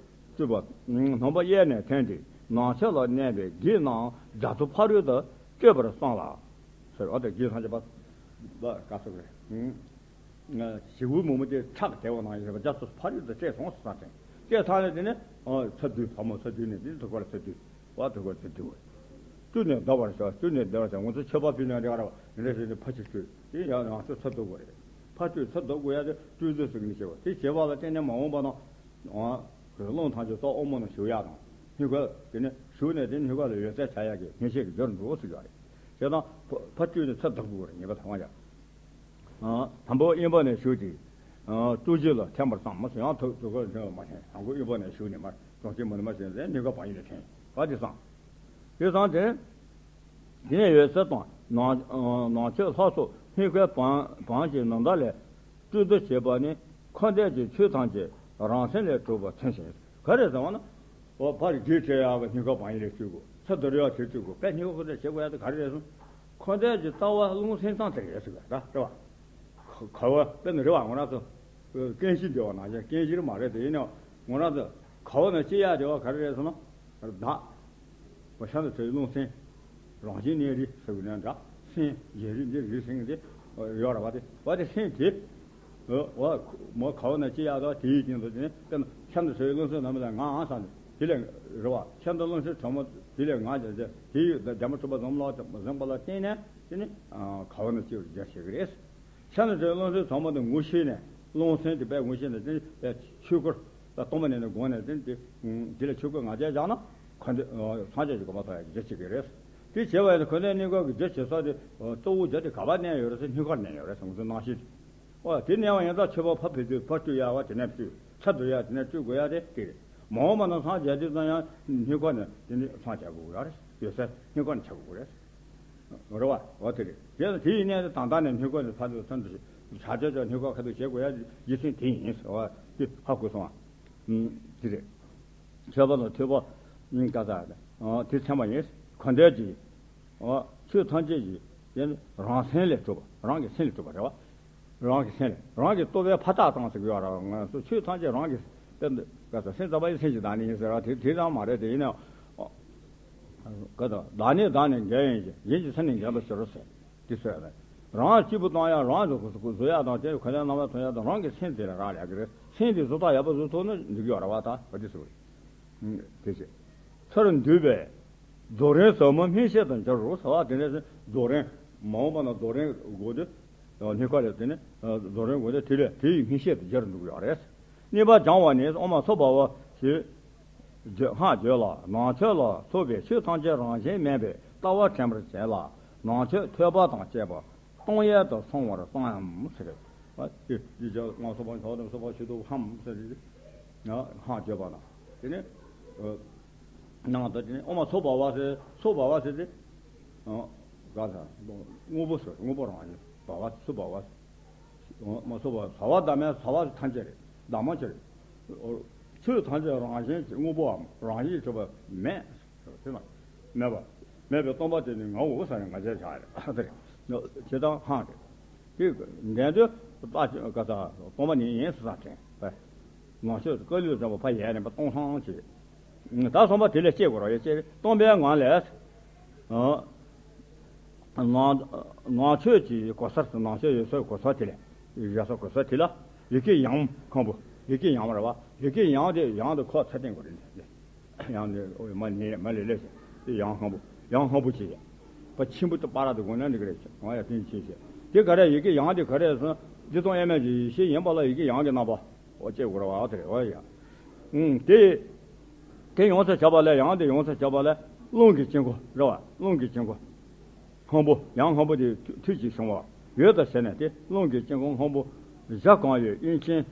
སྤྲུལ་པ། སྣམ་བུ་གཡས་ནས་འཐེན་ཏེ་ནགས་ཚལ་ལ་གནས་པའི་གི་རྣམས་རྒྱ་མཚོ་ཕ་རོལ་ཏུ་སྤྱོད་པར་གསུངས་ལ། ཟེར་བ་དེ་གི་སངས་རྒྱས་པ་ལ་བཀའ་སྩལ་རེད། ཞི་བའི་མུ་མུ་དེ་ཁྲག་དལ་བ་ནང་བཞིན་པ་རྒྱ་མཚོ་ཕ་རོལ་ཏུ་སྤྱད་སོང་ཟེར་ས་དྲན། སྤྱད་ཚར་ནས་དེ་ནས་ཚ་བསྡུས། ལྷ་མོ་ཚ་བསྡུས་ནས་དེ་ནས་ཐུགས་ཀར་ཚ་བསྡུས། བ་ཐུགས་ཀར་ཚ་བསྡུས། བསྐྱུར་ནས་བཟློག་པར་བྱ། བསྐྱུར་ནས་བཟློག་པར་བྱ། ང་ཚོ་མཆོད་པ་ཕུལ་ནས་འདྲ་བ་རེ་རེ་བྱས་ནས་ཕར་ཕྱིར་བསྐྱུར། དེ་ཡང་ཡང་ཚུར་ཚ་བཟློག་དགོས་རེད། ཕར་བསྐྱུར་ཚུར་བཟློག་དགོས་ཡ་དེ་བསྐྱུར་བཟློག་ཟེར་གི་ནི་བྱེད་པ་དེ་བྱེད་པ་ལ་བརྟེན་ནས་མ་འོངས་པ་ན། རླུང་ཐམས་ཅད་རྟོག་ཨོ་མོ་ན་ཞུགས་ཡག་དང་། སྙིང་ག་དེ་ནི་ཞུགས་ནས་དེ་སྙིང་ག་ལ་ཡོད་ཚད་ཆ་ཡག་གི་སྙིང་ཤེས་ཀྱི་རྒྱུར་འགྲོ་ཟེར་ཡག་རེད། བྱས་ཙང་ཕ་ཕར་བསྐྱུར་ནས་ཚུར་བཟློག་དགོས་རེད། ངེས་པ་དང་བ་ཡག་དང་པོ་གཡོན་པ་ནས་ཞུགས་ཏེ། ལྟོ་ཅིག་ལ་འཐེན་པར་བསམ་མོ་ཟེར། ཡང་ཐུགས་ཐུགས་ཁར་འཐེན་པ་མ་བྱས། དང་པོ་གཡོན་པ་ནས་ཞུགས་ནས་མར་གྲོང་ཁྱེར་མ་ནི་མ་བྱས་ནས་སྙིང་ག་བག་ཡོད་ལ་འཐེན་པ་དེ་བསམ། དེ་བསམ་སྟེ། དེ་ནས་འོད་ཟེར་དང་ནགས་ནགས་ཚལ་ལྷ་སོགས་སྙིང་གའི་བང་བང་གི་ནམ་ཟླ་ལས་སྤྲུལ་བསྡུ་བྱེད་པ་ནི་འཁོར་འདས་ཀྱི་ཆོས་ཐམས་ཅད་རང་སེམས་ལས་གྲུབ་པར་མཚོན་ཞིང་། ག་རེ་ཟེར་བ་ན། འོ་ཕར་རྒྱུད་བྲལ་ཡག་པ་སྙིང་ག་བང་ཡིན་ལས་བཅུག་དགོས། ཚ་བསྡུ་ཡག་དེ་བཅུག་དགོས། དཔེ་སྙིང་ག་ཁོ་ཚོས་བྱེད་དགོས་ཡག་དེ་ག་རེ་རེད་ཟེར། འཁོར་འདས་ཀྱི་ལྟ་བ་རླུང་སེམས་ཙམ་དེ་རེད་ཟེར་བ་རེད་བ། ག་བ་དཔེ་ནི་རེད་བ། ང་རང་ཚོ་རྐྱེན་གཞི་འདྲ་བ་ནང་བཞིན། རྐྱེན་གཞིར་མ་རེད་དེ་ཡིན་ནའང་ང་རང་ཚོ་ག་བ་ན་སྐྱེ་ཡག་དེ་བ་ག་རེ་རེད་ཟེར་ན། བདག་འོ་ཤ་དང་བྲལ་བའི་རླུང་སེམས། རང་བཞིན་གནས་རིགས་ཟེར་བའི་ནང་འདྲ། སེམས་ཡིན་རིགས་འདི་རིགས་སེམས་དེ་ཡོད་རེད་བ། དེ་བ་དེ་སེམས་དེ། འོ་མོ་ག་བ་ན་སྐྱེ་ཡག་དང་དེའི་རྐྱེན་དུ་དེ་ནི་དཔེར་ན་ཤ་དང་བྲལ་བའི་རླུང་སེམས་ནམ་ཡང་ང་ཨང་ས་ནས་དེ་ལས་རེད་བ། ཤ་དང་རླུང་སེམས་དྲང་མོ་དེ་ལས་ང་རྒྱ་རྒྱ་དེ་ཡོད་རྒྱ་མ་གྲུབ་པ་ཙམ་ལ་མ་ཟིན་པ་ལ་བརྟེན་ནས་དེ་ནི་ག་བ་ན་སྐྱེ་བར་རྒྱ་ཆེ་གི་རེད། ཤ་ནི་དེ་རླུང་སེམས་ཚང་མ་དེ་ངོ་ཤེས་ནས། རླུང་སེམས་དེ་དཔེ་ངོ་ཤེས་ནས་དེ་དཔེ་ཆོས་སྐུར་ད་སྟོང་པ་ཉིད་ནས་དགོངས་ནས་དེ་དེ་དེ་ལ་ཆོས་སྐུ་ང་རྒྱལ་བཞག་ན། འཁོར་འདས་སངས་རྒྱས་ཀྱི་གོ་འཕང་ཐོབ་ཡག་གི་རྒྱུ་བྱེད་ཀྱི་རེད། དེ་བྱས་པ་ཡིན་ན་འཁོར་འདས་སྙིང་ག་གི་རྒྱུ་བྱེད་ས་དེ་གཙོ་བོ་རྒྱུ་དེ་ག་པར་གནས་ཡོད་རེད་ཟེར། སྙིང་གར་གནས་ཡོད་རེད་ཟེར། ང་ཚོའི་སྣང་ཤེས་དེ། འོ་དེ་གནས་པ་ཡིན་ཙང་ཆོས་པ་ཕར་ཕེབས་དུས་ཕར་བཅུག་ཡག་བ་དེ་ནས་བཅུག་ཚ་བསྡུ་ཡག་དེ་ནས་བཅུག་དགོས་ཡག་དེ་དེ་རེད། མ་འོངས་པ་ན་སངས་རྒྱས་དུས་ཙམ་ཡང་སྙིང་ག་ནས་དེ་ནས་སངས་རྒྱས་དགོས་ཡག་རེད། ཡོད་ཚད་སྙིང་ག་ནས་ཆགས་དགོས་རེད། རེད་བ། འོ་དེ་རེད། དེ་ཡིན་དེ་ཡིན་ནས་དང་ད་ནས་སྙིང་ག་ནས་ཕར་ཚུར་ཚུར་འདུ་བྱ་བྱ་བྱ་སྙིང་ག་ཁ་ཐུག་བྱེད་དགོས་ཡ་རྒྱུ་མཚན་དེ་ཡིན་ཟེར་བ་དེ་ཧ་གོ་སོང་བ། དེ་རེད། མཆོད་པ་དང་ཐོས་པ་ག་ས་དེ་ཚན་པ་ཡིན། འཁོར་འདས་ཀྱི་ཆོས་ཐམས་ཅད་ཀྱི་དེ་ནི་རང་སེམས་ལས་གྲུབ་པ། རང་གི་སེམས་ལས་གྲུབ་པ་རེད་བ། རང་གི་སེམས་ལས། རང་གི་རྟོག་པའི་ཕ་རྟགས་དང་ཟེར་གྱི་ཡོད་རེད། ང་ཚོ་ཆོས་ཐམས་ཅད་རང་གི་དཔེ་འདི་ག་ས་སེམས་ཙམ་པ་ཡི་སེམས་ཀྱི་བདག་ཉིད་ཡིན་ཟེར་བ་དེ་དེ་ཙམ་མ་རེད། དེ་ཡིན་ན། ག་དང་བདག་ཉིད་བདག་ནི་འགལ་ཡིན་གྱི། གཞན་གྱི་སེམས་ནི་འགལ་བར་འགྱུར་ཟེར། འདི་ཟེར་ཡ་ལ། རང་གཅིག་པུ་བཏང་ཡ། རང་གཟུགས་བཟོ་ཡ་དང་དེ་ཁ་ལན་རྣམ་པ་མཐོང་ཡ་དང་རང་གི་སེམས་དེ་ལ་རག་ལས་ཀྱི་རེད། སེམས་དེ་བཟོ་ལྟ་ཡག་པོ་བཟོ་ཐུབ་ན་འགྲིག་གི་ཡོད་རེད་བ། ད་བ་འདི་ཟེར་བ་རེད། དེ་བྱས། ཚུར་འདུས་པས་རྫོགས་རིམ་ཟབ་མོའི་སྨིན་བྱེད་དུ་འགྱུར་རོ་ཟེར་བ་དེ་ནས་རྫོགས་རིམ། མ་འོངས་པ་ན་རྫོགས་རིམ་དགོས་དུས། སྙིང་ག་ལས་དེ་ནས་རྫོགས་རིམ་དགོས་དུས་དེ་ལས་དེ་ཡི་སྨིན་བྱེད་དུ་འགྱུར་འགྲོ་གི་ཡོད་རེད། གཉིས་པ་སྦྱང་བ་ནི་ཨོ་མ་སྭ་བྷཱ་ཝ་ཞེས་བརྗོད། སྔགས་བརྗོད་ལ། ནགས་ཚལ་ལ་སོགས་པའི་ཆོས་ཐམས་ཅད་རང་བཞིན་མེད་པའི་ལྟ་བ་དྲན་པར་བྱས་ལ། ནགས་ཚལ་ཐོས་པ་དང་བཅས་པ་སྟོང་ཡལ་དུ་སོང་བར་བསམ་ཡམ་ཟེར། ཨ་དེ་དེ་ལྕགས་ངོ་སོ་པ་ཞོག་དང་སོ་པ་ཞུ་དུ་ཧམ་ཟེར་ཏེ། སྔགས་བརྗོད་པ་དང་། དེ་ནས་ནང་དུ་དེ་ནས་ཨོ་མ་སྭ་བྷཱ་ཝ་ཟེར། སྭ་བྷཱ་ཝ་ཟེར་ཏེ། ག་ས་དངོས་པོ་ཟེར། དངོས་པོ་རང་བཞིན་བྷཱ་ཝ་སྭ་བྷཱ་ཝ་ཟེར། ཨོ་མ་སྭ་བྷཱ་ཝ་ཟེར་བ་བདག་མེད་ཟེར་བ་ཐམས་ཅད་རེད། བདག་མ་ཅི་རེད། ཆོས་ཐམས་ཅད་རང་བཞིན་གྱིས་དངོས་པོའམ་རང་བཞིན་གྱིས་གྲུབ་པ་མེད། དེ་ན་མེད་པ། མེད་པའི་སྟོང་པ་དེ་ནི་ངའོ་ཟེར་ནས་ང་རྒྱལ་བཞག་ཡ་རེད། དེ་རེད། ཇི་ལྟར་འཕངས་ཏེ། དེ་འདྲེན་དུས་ལྟ་ག་ས་སྟོང་པ་ཉིད་ཡིན་ཟེར་ས་དྲན་པས། ནང་ཆོས་ཀ་ལུས་ཙམ་པ་ཕ་ཡས་ནས་པ་སྟོང་སང་བྱེད། ད་གསུམ་པ་དེ་ལས་སྐྱེ་དགོས་ར་ཡོད་ཅེས་སྟོང་པའི་ངང་ལས། ནང་ནང་ཆོས་ཀྱི་གོ་ས། ནང་ཆོས་ཡོད་སའི་གོ་ས་དེ་ལ། ཡོད་སའི་གོ་ས་དེ་ལ་ཡི་གེ་ཡང་སྔོན་པོ། ཡི་གེ་ཡང་ར་བ། ཡི་གེ་ཡང་དེ་ཡང་དེ་ཁོ་ཚད་ལྡན་དགོས་རེད། ཡང་དེ་ཨོ་མ་ནི་མ་ལེ་ལེ་ཞེས་དེ་ཡང་སྔོན་པོ། ཡང་སྔོན་པོ་ཅི་ཡ། པ་ཆེན་པོ་དེ་པ་ར་དེ་དགོས་ན་འགྲིག་གི་རེད། ང་ཡ་དེ་ཅི་ཞེས་དེ་ག་རེ། ཡི་གེ་ཡང་དེ་ག་རེ་སོང་། རྗེ་ཙོང་ཡེ་མེད་ཀྱི་ཡེ་ཤེས་ཡིན་པ་ལ་ཡི་གེ་ཡང་གི་རྣམ་པ། འོ་ཅེས་དགོས་ར་བ་དེ་རེད། འོ་ཡ། ཨུམ་དེ། དེ་ཡོངས་སུ་བྱས་པ་ལས། ཡང་དེ་ཡོངས་སུ་བྱས་པ་ལས་རླུང་གི་དཀྱིལ་འཁོར་རེད་བ། རླུང་གི་དཀྱིལ་འཁོར། སྔོན་པོ། ཡང་སྔོན་པོ་དེ་མཐུ་མཐུ་གཅིག་བྱུང་བ་ཡོད་དོ་ཟེར་ནས་དེ་རླུང་གི་དཀྱིལ་འཁོར་སྔོན་པོ་གཞལ་གང་ཡོད་དབྱིངས་ཆེན་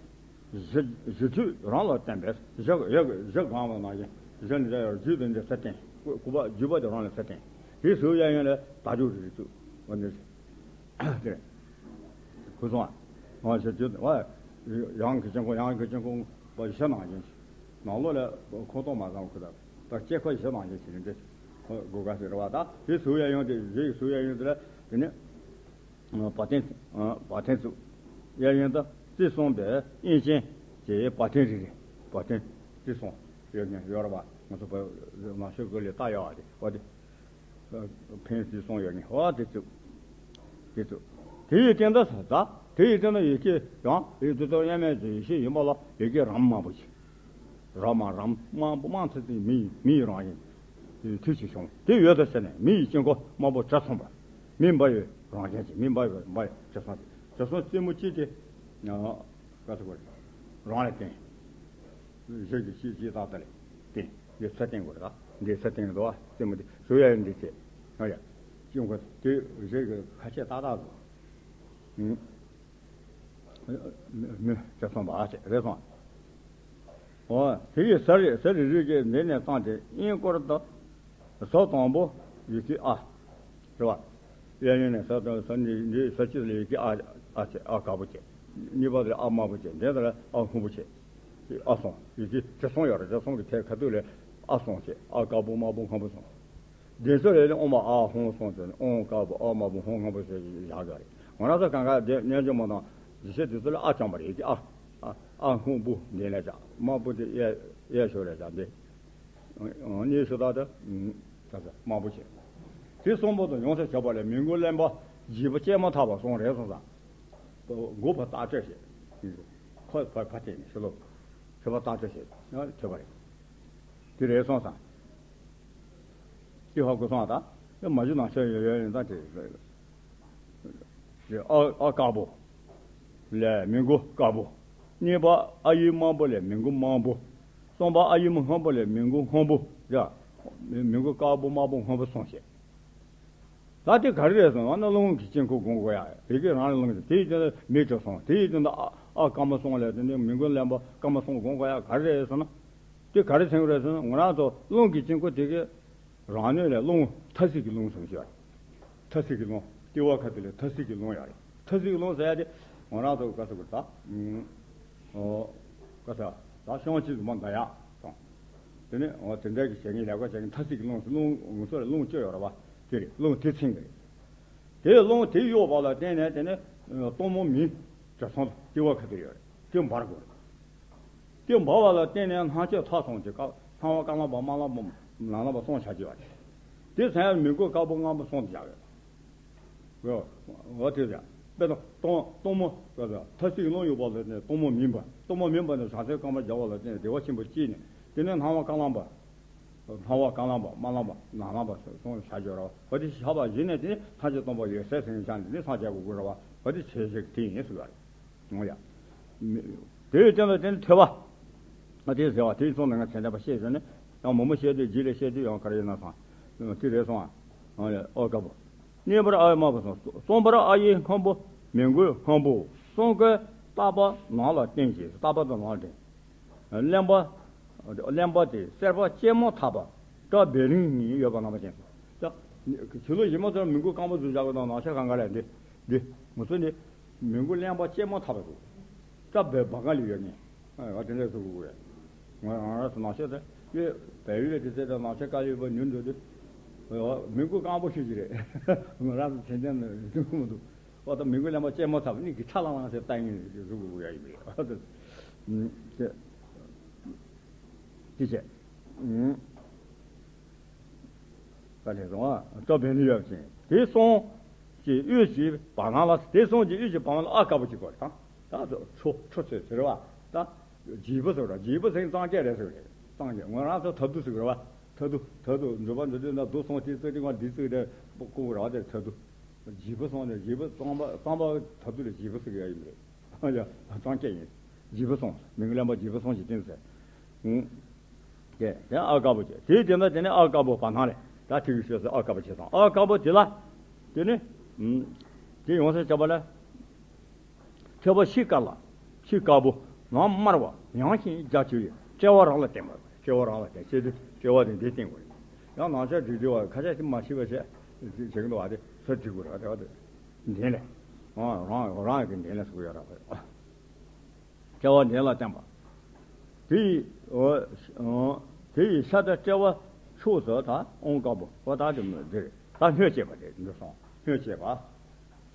གཞི་གཞི་མཐུས་རང་ལ་བརྟེན་པས་གཞི་གཞི་གཞི་གང་བ་ནང་བཞིན་གཞི་འདི་ཡང་རྒྱུད་དེ་འདི་ཚུར་བརྟེན། སྐུ་སྐུ་པ་བརྒྱུད་པ་དེ་རང་ལ་ཚུར་བརྟེན། དེའི་གཟུགས་གཡས་གཡོན་ལ་དག་སྦྱོར་རིགས་དྲུག་འོ་འདི་དེ་གུ་སོང་ཨ། ཞེས་བརྗོད་པ། ཡང་གི་ཅན་ཁོ་ཡང་གི་ཅན་ཁོ་བ་གཞི་ནང་བཞིན་ནང་ལོགས་ལ་ཁོ་ཐོག་མ་ཚང་ཁུ་དག་ད་སྐྱེ་འཁོར་གཞི་ནང་བཞིན་ཞིག་འདི་གོ་དགོས་ཀ་ཟེར་བ་དང་དེའི་གཟུགས་གཡས་གཡོན་དེ་གཞི་ཡི་གཟུགས་གཡས་གཡོན་དེ་ལ་དེ་ནི། བ་དན། བ་དན་བཙུགས། གཡས་གཡོན་དུ་རྩིས་གསུངས་པའི་དབྱེན་ཅན་གྱི་བ་དན་རེ་རེ། བ་དན་རྩིས་གསུངས་ཡོད་ངེས་ཡོད་རེད་པ། ང་ཚོ་བོད་ནང་ཆོས་སྐོར་ལས་ལྟ་ཡག་དེ་བ་དེ། འཕེན་རྩིས་གསུངས་ཡོད་ངེས་བ་དེ་བཙུགས། དེ་བཙུགས། དེ་ཡི་སྟེང་དུ་ད་དེ་ཡི་སྟེང་དུ་ཡི་གེ་ཡང་ཡི་དུ་ཏོ་དབྱེར་མེད་ཀྱི་ཡེ་ཤེས་ཡིན་པ་ལ་ཡི་གེ་རམ་དམར་པོ་ཆེ། ར་མ་རམ་དམར་པོ་དམར་ཚེ་ཚེ་མི་ཡི་མི་ཡི་རང་བཞིན། དེ་མཐུ་ཆེ་བྱུང་དེ་ཡོད་དོ་ཟེར་ནས་མི་ཡི་དཀྱིལ་འཁོར་དམར་པོ་གྲི་མཚུངས་པ། མི་འབར་བའི་རང་བཞིན་གྱི་མི་འབར་བའི་འབར་བའི་གྲི་མཚུངས་ཏེ་གྲི་མཚུངས་རྩེ་མོ་གཅིག་དེ། ཀ་ཐུག་རང་ལ་བརྟེན། གཞི་གི་གཅིག་གཅིག་དག་དེ་ལ་བརྟེན་འདི་ཚུར་བརྟེན་དགོས་རེད། འདི་ཚུར་བརྟེན་དགོས་རྩེ་མོ་དེ་གཟུགས་གཡས་འདི་བྱས། ཨ་ཡ། དཀྱིལ་འཁོར་དེ་གཞི་གི་ཁ་ཕྱེ་ཏག་ཏག་དགོས། མི་མི་ཅག་སོང་བ་ཞིག་རེད་སོང་། འོ་དེ་ཡི་ས་རི་ས་རི་རུས་ཀྱི་འདི་ནས་བཏང་སྟེ་དབྱིན་སྐོར་དུ། ཟོ་དང་པོ་ཡི་གེ་ཨ། རེད་བ། གཡས་གཡོན་ནས་ས་དང་ས་འདི་འདི་ས་གཅིག་ལ་ཡི་གེ་ཨ། ཨ་ཆེ་ཨ་དཀར་པོ་ཆེ། གཉིས་པ་ལ་ཨ་དམར་པོ་ཆེ། འདི་ལ་ཨ་སྔོན་པོ་ཆེ། ཨ་སོང་ཡི་གེ་ཅི་སོང་ཡོད་རེད། ཅི་སོང་གི་ཐད་ཁ་ཐུག་ལ་ཨ་སོང་ཆེ། ཨ་དཀར་པོ་དམར་པོ་སྔོན་པོ་སོང་། དེ་ཚོ་ལས་ནི་ཨོ་མ་ཨ་ཧོང་སོང་ཚེ་ནི་ཨོང་དཀར་པོ་ཨ་དམར་པོ་ཧོང་སྔོན་པོ་ཟེར་བཞག་གི་རེད། ང་རང་ཚོ་གང་ག་དེ་རྣལ་འབྱོར་མ་དང་ཡེ་ཤེས་དེ་ཚོ་ལ་ཨ་བྱང་བ་རེད་ཀྱི་ཨ། ཨ་ཨ་སྔོན་པོ་འདི་ལས་བྱ་དམར་པོ་དེ་གཡས་གཡས་ཕྱོགས་ལས་བྱ་འདི། གཉིས་སུ་དག་ཏུ་དམར་པོ་བྱས། དེ་གསུམ་པོ་དང་ཡོངས་སུ་ཁྱབ་པ་ལས་མི་མགོ་རློན་པ་བརྗིད་པ་སྐྱེས་མ་ཐག་པ་སོང་རེད་སོང་ཙང་། མགོ་བ་བཏགས་སྤྲོད་བྱས། ཁོ་ཕར་ཕར་བལྟས་ནས་ཕྱི་ལོགས་ཕྱི་པ་བཏགས་སྤྲོད་བྱས་ཡང་ཐོས་པ་རེད། དེ་རེད་སོང་ཙང་། དེ་ཧ་གོ་སོང་ཨ། ད་དེ་མ་གཞི་ནང་ཆོས་ཡོད་ཡོད་ཡིན་ཙང་དེ་རེད། ཨ་ཨ་དཀར་པོ་ལས་མི་མགོ་དཀར་པོ། གཉིས་པ་ཨ་ཡིག་དམར་པོ་ལས་མི་མགོ་དམར་པོ། གསུམ་པ་ཨ་ཡིག་སྔོན་པོ་ལས་མི་མགོ་སྔོན་པོ། ཡ། མི་མགོ་དཀར་པོ་དམར་པོ་སྔོན་པོ་སོང་ཞེས། ད་དེ་ག་རེ་རེད་ཟེར་ན་རླུང་གི་དཀྱིལ་འཁོར་སྒོམ་དགོས་ཡ། དེ་གི་རང་ལ་རླུང་གི་དེའི་སྟེང་དུ་མེ་གྲོལ་སོང་། དེའི་སྟེང་དུ་ཨ་ཨ་དཀར་མོ་སོང་ལས་དེ་ནས་མི་མགོ་རློན་པ་དཀར་མོ་སོང་སྒོམ་དགོས་ཡ་ག་རེ་རེད་ཟེར་ན། དེ་ག་རེ་མཚོན་གྱི་རེད་ཟེར་ན་ང་རང་ཚོ་རླུང་གི་དཀྱིལ་འཁོར་དེ་གི་རང་ནུས་ལས་རླུང་མཐའ་གཅིག་གི་རླུང་ཟེར་གྱི་ཡོད་རེད། མཐའ་གཅིག་གི་རླུང་ལྟེ་བ་ཁ་ཐུག་ལ་མཐའ་གཅིག་གི་རླུང་ཡོད་རེད། མཐའ་གཅིག་གི་རླུང་ཟེར་ཡ་དེ་ང་རང་ཚོ་ག་ཟེར་དགོས་ད། ཨོ། ག་ཟེར་ད་ཤོང་ཆེ་རྫུན་མ་འདའ་ཡག་སོང་། དེ་ནས་འོ་དེ་འདྲ་གི་བྱེད་ངེས་ལས་ཀ་བྱེད་ངེས་མཐའ་གཅིག་གི་རླུང་ཟེར་རླུང་ང་ཚོ་ལ་རླུང་བཅུ་ཡོད་རེད་བ། དེ་རེད་རླུང་དེ་མཚོན་གྱི་རེད། དེ་རླུང་དེ་གཡོ་བ་ལ་བརྟེན་ནས་དེ་ནས་སྟོང་མོ་མི་གྲུ་ཚང་ལྟེ་བ་ཁ་ཐུག་ཡོད་རེད། དེ་འབར་དགོས་རེད། དེ་འབར་བ་ལ་བརྟེན་ནས་སྣང་ཆོས་མཐའ་གསུམ་གྱི་སྐབས་ལྷ་བ་རྐང་ལམ་པ་དམར་ལམ་པ་ནག་ལམ་པ་གསུམ་བྱ་རྒྱུ་བ་རེད། དེ་ཚང་ཡང་མི་མགོ་དཀར་པོ་དམར་པོ་གསུམ་དུ་བཞག་ཡོད། འོ་དེ་ཡང་དཔེ་དང་སྟོང་སྟོང་མོ་མཐའ་གཅིག་རླུང་གཡོ་བ་ལ་བརྟེན་ནས་སྟོང་མོ་མིན་པ། སྟོང་མོ་མིན་པ་ནི་བྱང་སེམས་རྐང་པ་རྒྱལ་བ་ལ་བརྟེན་ནས་བདེ་བ་ཆེན་པོ་སྐྱེས་ནས་དེ་ནས་སྣང་བ་རྐང་ལམ་པ། སྣང་བ་རྐང་ལམ་པ་དམར་ལམ་པ་ནག་ལམ་པ་སོགས་བྱ་རྒྱུ་ར་བ། འོ་དེ་བྱ་བ་གཞི་ནས་དེ་ནི་ཐམས་ཅད་སྟོང་པ་ཡོད་ཚད་སེམས་ཅན་དེ་ནི་སངས་རྒྱས་དགོས་དགོས་ར་བ། འོ་དེ་བྱེད་བྱེད་དེ་ཡིན་ཟེར་བ་རེད། འོ་ཡ། དེ་ཡི་སྟེང་དུ་དེ་ནི་ཐོས་པ། ཨ་དེ་ཟེར་བ་དེའི་ཚོགས་ནང་ང་ཚད་ལྡན་པ་བཤད་ཟེར་ནས་ཡང་མོ་མོ་བཤད་དུས་རྗེས་ལ་བཤད་དུས་ཡང་ག་རེ་ཡིན་ན་སོང་། དེ་རེད་སོང་ཨ། འོ་ཡ་ཨོ་དཀར་པོ། གཉིས་པར་ཨ་ཡིག་དམར་པོ་སོང་། གསུམ་པར་ཨ་ཡིག་སྔོན་པོ་མི་མགོའི་སྔོན་པོ། གསུམ་ཀའི་ལྟག་པ་ནང་ལ་བརྟེན་ཞིང་ལྟག་པ་དང་ནང་ལ་བརྟེན། རློན་པ། རློན་པ་དེ་སེར་པོ་སྐྱེས་མ་ཐག་པ་སྐྲ་སྦལ་རིང་གཉིས་ཡོད་པ་རྣམ་པ་ཅན། ད་ཆུ་ལོ་ཡིན་མ་ཚོར་མི་མགོ་སྐམ་པོ་བཟོས་བཞག་པ་དང་ནང་ཤ་གང་ག་ལས་འདི་འདི་ང་ཚོ་ནི་མི་མགོ་རློན་པ་སྐྱེས་མ་ཐག་པ་འདུག་སྐྲ་སྦལ་བ་ག་ལ་ཡོད་ནི་ཨ་དེ་འདྲ་བཟོ་དགོས་ཡ། ང་ང་རང་ཚོ་ནང་ཤ་དེ་ཡོད་བལ་ཡུལ་ལ་དེ་ཚད་དང་ནང་ཤ་དཀར་ཡོད་པ་ཉུང་འདུག་དེ་མི་མགོ་སྐམ་པོ་ཤོད་ཀྱི་རེད། ང་རང་ཚོ་དེ་འདྲ་ནི་འདུག་མི་འདུག་འོ་ད་མི་མགོ་རློན་པ་སྐྱེས་མ་ཐག་པ་གཉིས་ཀྱི་ཁྲ་ལང་ལང་ཟེར་ལྟ་ངན་རེ་བཟོ་དགོས་ཡ་ཡིན་པ་རེད། འོ་ད་དེ་བྱས། ད་ལས་སོང་ཨ་སྐྲ་སྦལ་རིང་ཡོད་ཅིང་དེ་གསུམ་གྱི་དབུས་ཀྱི་བར་སྣང་ལ་དེ་གསུམ་གྱི་དབུས་ཀྱི་བར་སྣང་ལ་ཨ་དཀར་པོ་གཅིག་གོ་རེ་དང་ད་ཁྲོ་ཁྲོ་ཚོས་ཟེར་བ་ད་བརྗིད་པོ་ཟེར་བ་བརྗིད་པོ་ཟེར་གཙང་སྐྱ་རེད་ཟེར་བ་རེད། གཙང་སྐྱ་ང་རང་ཚོ་ཐབས་སྡུག་ཟེར་བ་ཐབས་སྡུག་ཐབས་སྡུག་འགྲོ་བ་འདི་དུས་ན་སྡུག་སོང་དེ་ཚོ་དེ་ང་འདི་ཚོ་དེ་ཀུ་ར་བ་དེ་ཐབས་སྡུག་བརྗིད་པོ་སོང་ནས་བརྗིད་པོ་གཙང་པ་གཙང་པ་ཐབས་སྡུག་ལ་བརྗིད་པོ་ཟེར་གི་ཡ་ཡིན་པ་རེད། ཡ་གཙང་སྐྱ་ཡིན། བརྗིད་པོ་སོང་མི་མགོ་རློན་པ་བརྗིད་པོ་སོང་ཞིག་བསྟན་ཟེར། དེ་དེ་ཨ་དཀར་པོ་བྱས་དེའི་དེ་ན་དེ་ནས་ཨ་དཀར་པོ་བར་སྣང་ལས་ད་ཐིག་གི་ཤོད་ཟེར་ཨ་དཀར་པོ་བྱས་སོང་། ཨ་དཀར་པོ་དེ་ལ་དེ་ནི་དེ་ཡོངས་སུ་ཁྱབ་པ་ལ་ཐོད་པ་ཕྱི་དཀར་ལ་ཕྱི་དཀར་པོ་ ནང་དམར་བ། ཡང་ཞིང་རྒྱ་ཆེ་བའི་དཔྲལ་བ་རང་ལ་བསྟན་པ། དཔྲལ་བ་རང་ལ་བསྟན། ཅེས་ཏེ་དཔྲལ་བ་དེ་འདི་བསྟན་དགོས་རེད། ཡང་ནང་ཆ་བསྒྲིགས་བསྒྲིགས་པ་ཁ་ཤས་ཤིག་མ་ཤེས་པ་བྱས་བྱེད་ཀྱི་འདུག་བ། དེ་ཚོ་བསྒྲིགས་དགོས་རེད་བ། དེ་བ་དེ་འདན་ལས། ཨ། རང་རང་གི་འདན་ལས་ཟེར་གྱི་ཡོད་རེད་བ། དཔྲལ་བ་འདན་ལ་བསྟན་པ། དེ་ཡི། འོ། འོ། དེ་ཡི་ཤ་དང་དཔྲལ་བ་ཕྱོགས་སུ་དག། དབང་དཀར་པོ། འོ་ད་དེ་མོ་འདི་རེད། ད་སྣོད་བཅས་པ་དེ་འདི་སོང་། སྣོད་བཅས་པ།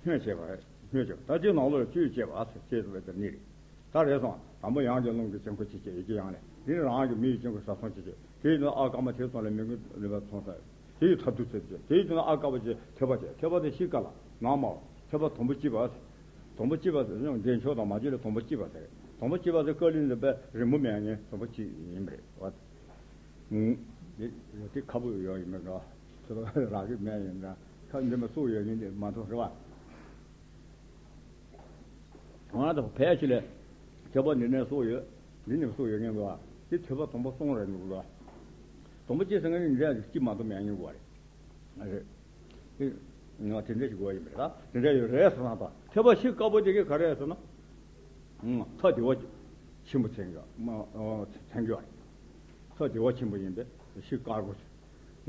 སྣོད་བཅས་པ། སྣོད་བཅས་པ། ད་དེའི་ནང་ལོགས་ལ་བཅུད་བཅས་པ་ཟེར། བཅས་པ་དེ་གཉིས་རེད། ད་རེད་སོང་། དང་པོ་ཡང་གི་རླུང་གི་དཀྱིལ་འཁོར་ཅིག་བཅས། ཡི་གེ་ཡང་ལས། དེ་ནི་རང་གི་མེ་ཡི་དཀྱིལ་འཁོར་ས་སྟོང་ཅིག་བཅས། དེའི་ནང་ཨ་དཀར་མོ་དེ་ཙམ་ལ་མི་མགོ་ལུས་པ་ཚང་ས། དེའི་ཐབས་སྡུད་ཚེ་བཅས། དེའི་ནང་ཨ་དཀར་པོ་ཅིག་ཐོད་པ་བཅས། ཐོད་པ་དེ་ཤི་དཀར་ལ་ནང་དམར་བ། ཐོད་པ་དུམ་བུ་གཅིག་པ། དུམ་བུ་གཅིག་པ་ཟེར་ན་འདན་ཕྱོགས་དང་མ་བཅུད་ལ་དུམ་བུ་གཅིག་པ་ཟེར། དུམ་བུ་གཅིག་པ་ཟེར་ཀ་ལི་འདི་པའི་རི་མོ་མེད་ངེས་དུམ་བུ་གཅིག་ཡིན་པ་རེད་བ། ཨུང་། དེ་དེ་ཁ་བུ་ཡོད་ཡིན་པ་འདྲ། ཚོད་རག་གི་མེད་ཡིན་འདྲ། ཁ་འདི་མ་སུ་ཡོད་ཡིན་དེ་མ་ཐུབ་རེད་བ། ང་ཚོ་ཕལ་ཆེར་ལས་ཁྱད་པར་འདི་ནས་སུ་ཡོད། འདི་ནས་སུ་ཡོད་ངེས་འདུག་བ། དེ་ཐོད་པ་དུམ་བུ་གསུམ་རེད་འདུག་ལ། དུམ་བུ་གཅིག་ཟེར་མཁན་ནི་འདྲ་གཅིག་མ་གཏོགས་མེད་ངེས་འདུག་བ་རེད། རེད། དེ་ང་དེ་འདྲ་ཞིག་དགོས་ཡིན་པ་རེད། ད་དེ་འདྲ་ཡོད་རེད་ཟེར་ན། ད་ཐོད་པ་ཤི་དཀར་པོ་དེ་གའི་ག་རེ་ཟེར་ན། ཐོད་བདེ་བ་ཆེན་པོ་མཚོན་གྱི་མ་མཚོན་གྱི་བ་རེད། ཐོད་བདེ་བ་ཆེན་པོ་ཡིན་པས་ཤི་དཀར་པོ་ཆེ།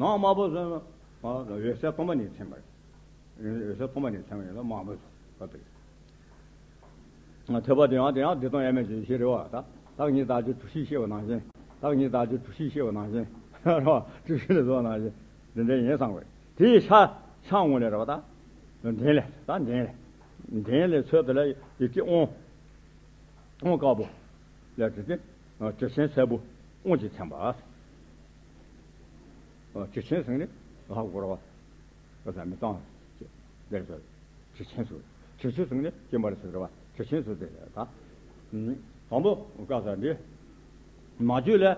ནང་དམར་པོ་ཟེར་ན་འོད་གསལ་སྟོང་པ་ཉིད་མཚོན་པ་རེད། འོད་གསལ་སྟོང་པ་ཉིད་མཚོན་པ་ཡིན་ན་དམར་པོ་ཟེར་བ་དེ་རེད། ཐོད་པ་དེ་ཡང་དེ་ཡང་བདེ་སྟོང་དབྱེར་མེད་ཅན་ཞིག་རེད་བ། ད་བདག་ཉིད་བདག་རྒྱུད་གྲུ་བཞི་ཤེས་པ་ནང་བཞིན། བདག་ཉིད་བདག་རྒྱུད་གྲུ་བཞི་ཤེས་པ་ནང་བཞིན་རེད་བ། གྲུ་བཞི་ལ་བཟོ་བ་ནང་བཞིན་དེ་འདྲ་ཡིན་བསམ་དགོས། དེའི་ཤ་ཤ་ངོ་ལས་རེད་བ། ད་འདན་ལས། ད་འདན་ལས། འདན་ལས་ཚོད་དེ་ལ་ཡི་གེ་དབང་། དབང་དཀར་པོ་ལས་དེ་དེ་དྲི་ཆེན་སེར་པོ་དབང་གིས་མཚན་པ། དྲི་ཆེན་ཟེར་ནི་ཧ་གོ་ར་བ། ད་མི་གཙང་དེར་ཟེར། དྲི་ཆེན་ཟེར། དྲི་ཆུ་ཟེར་ནི་སྐྱེ་འབར་ཟེར་ར་བ། དྲི་ཆེན་ཟེར་དེ་ད། དང་པོ་བཀའ་ས་འདི། མ་བཅོས་ལས།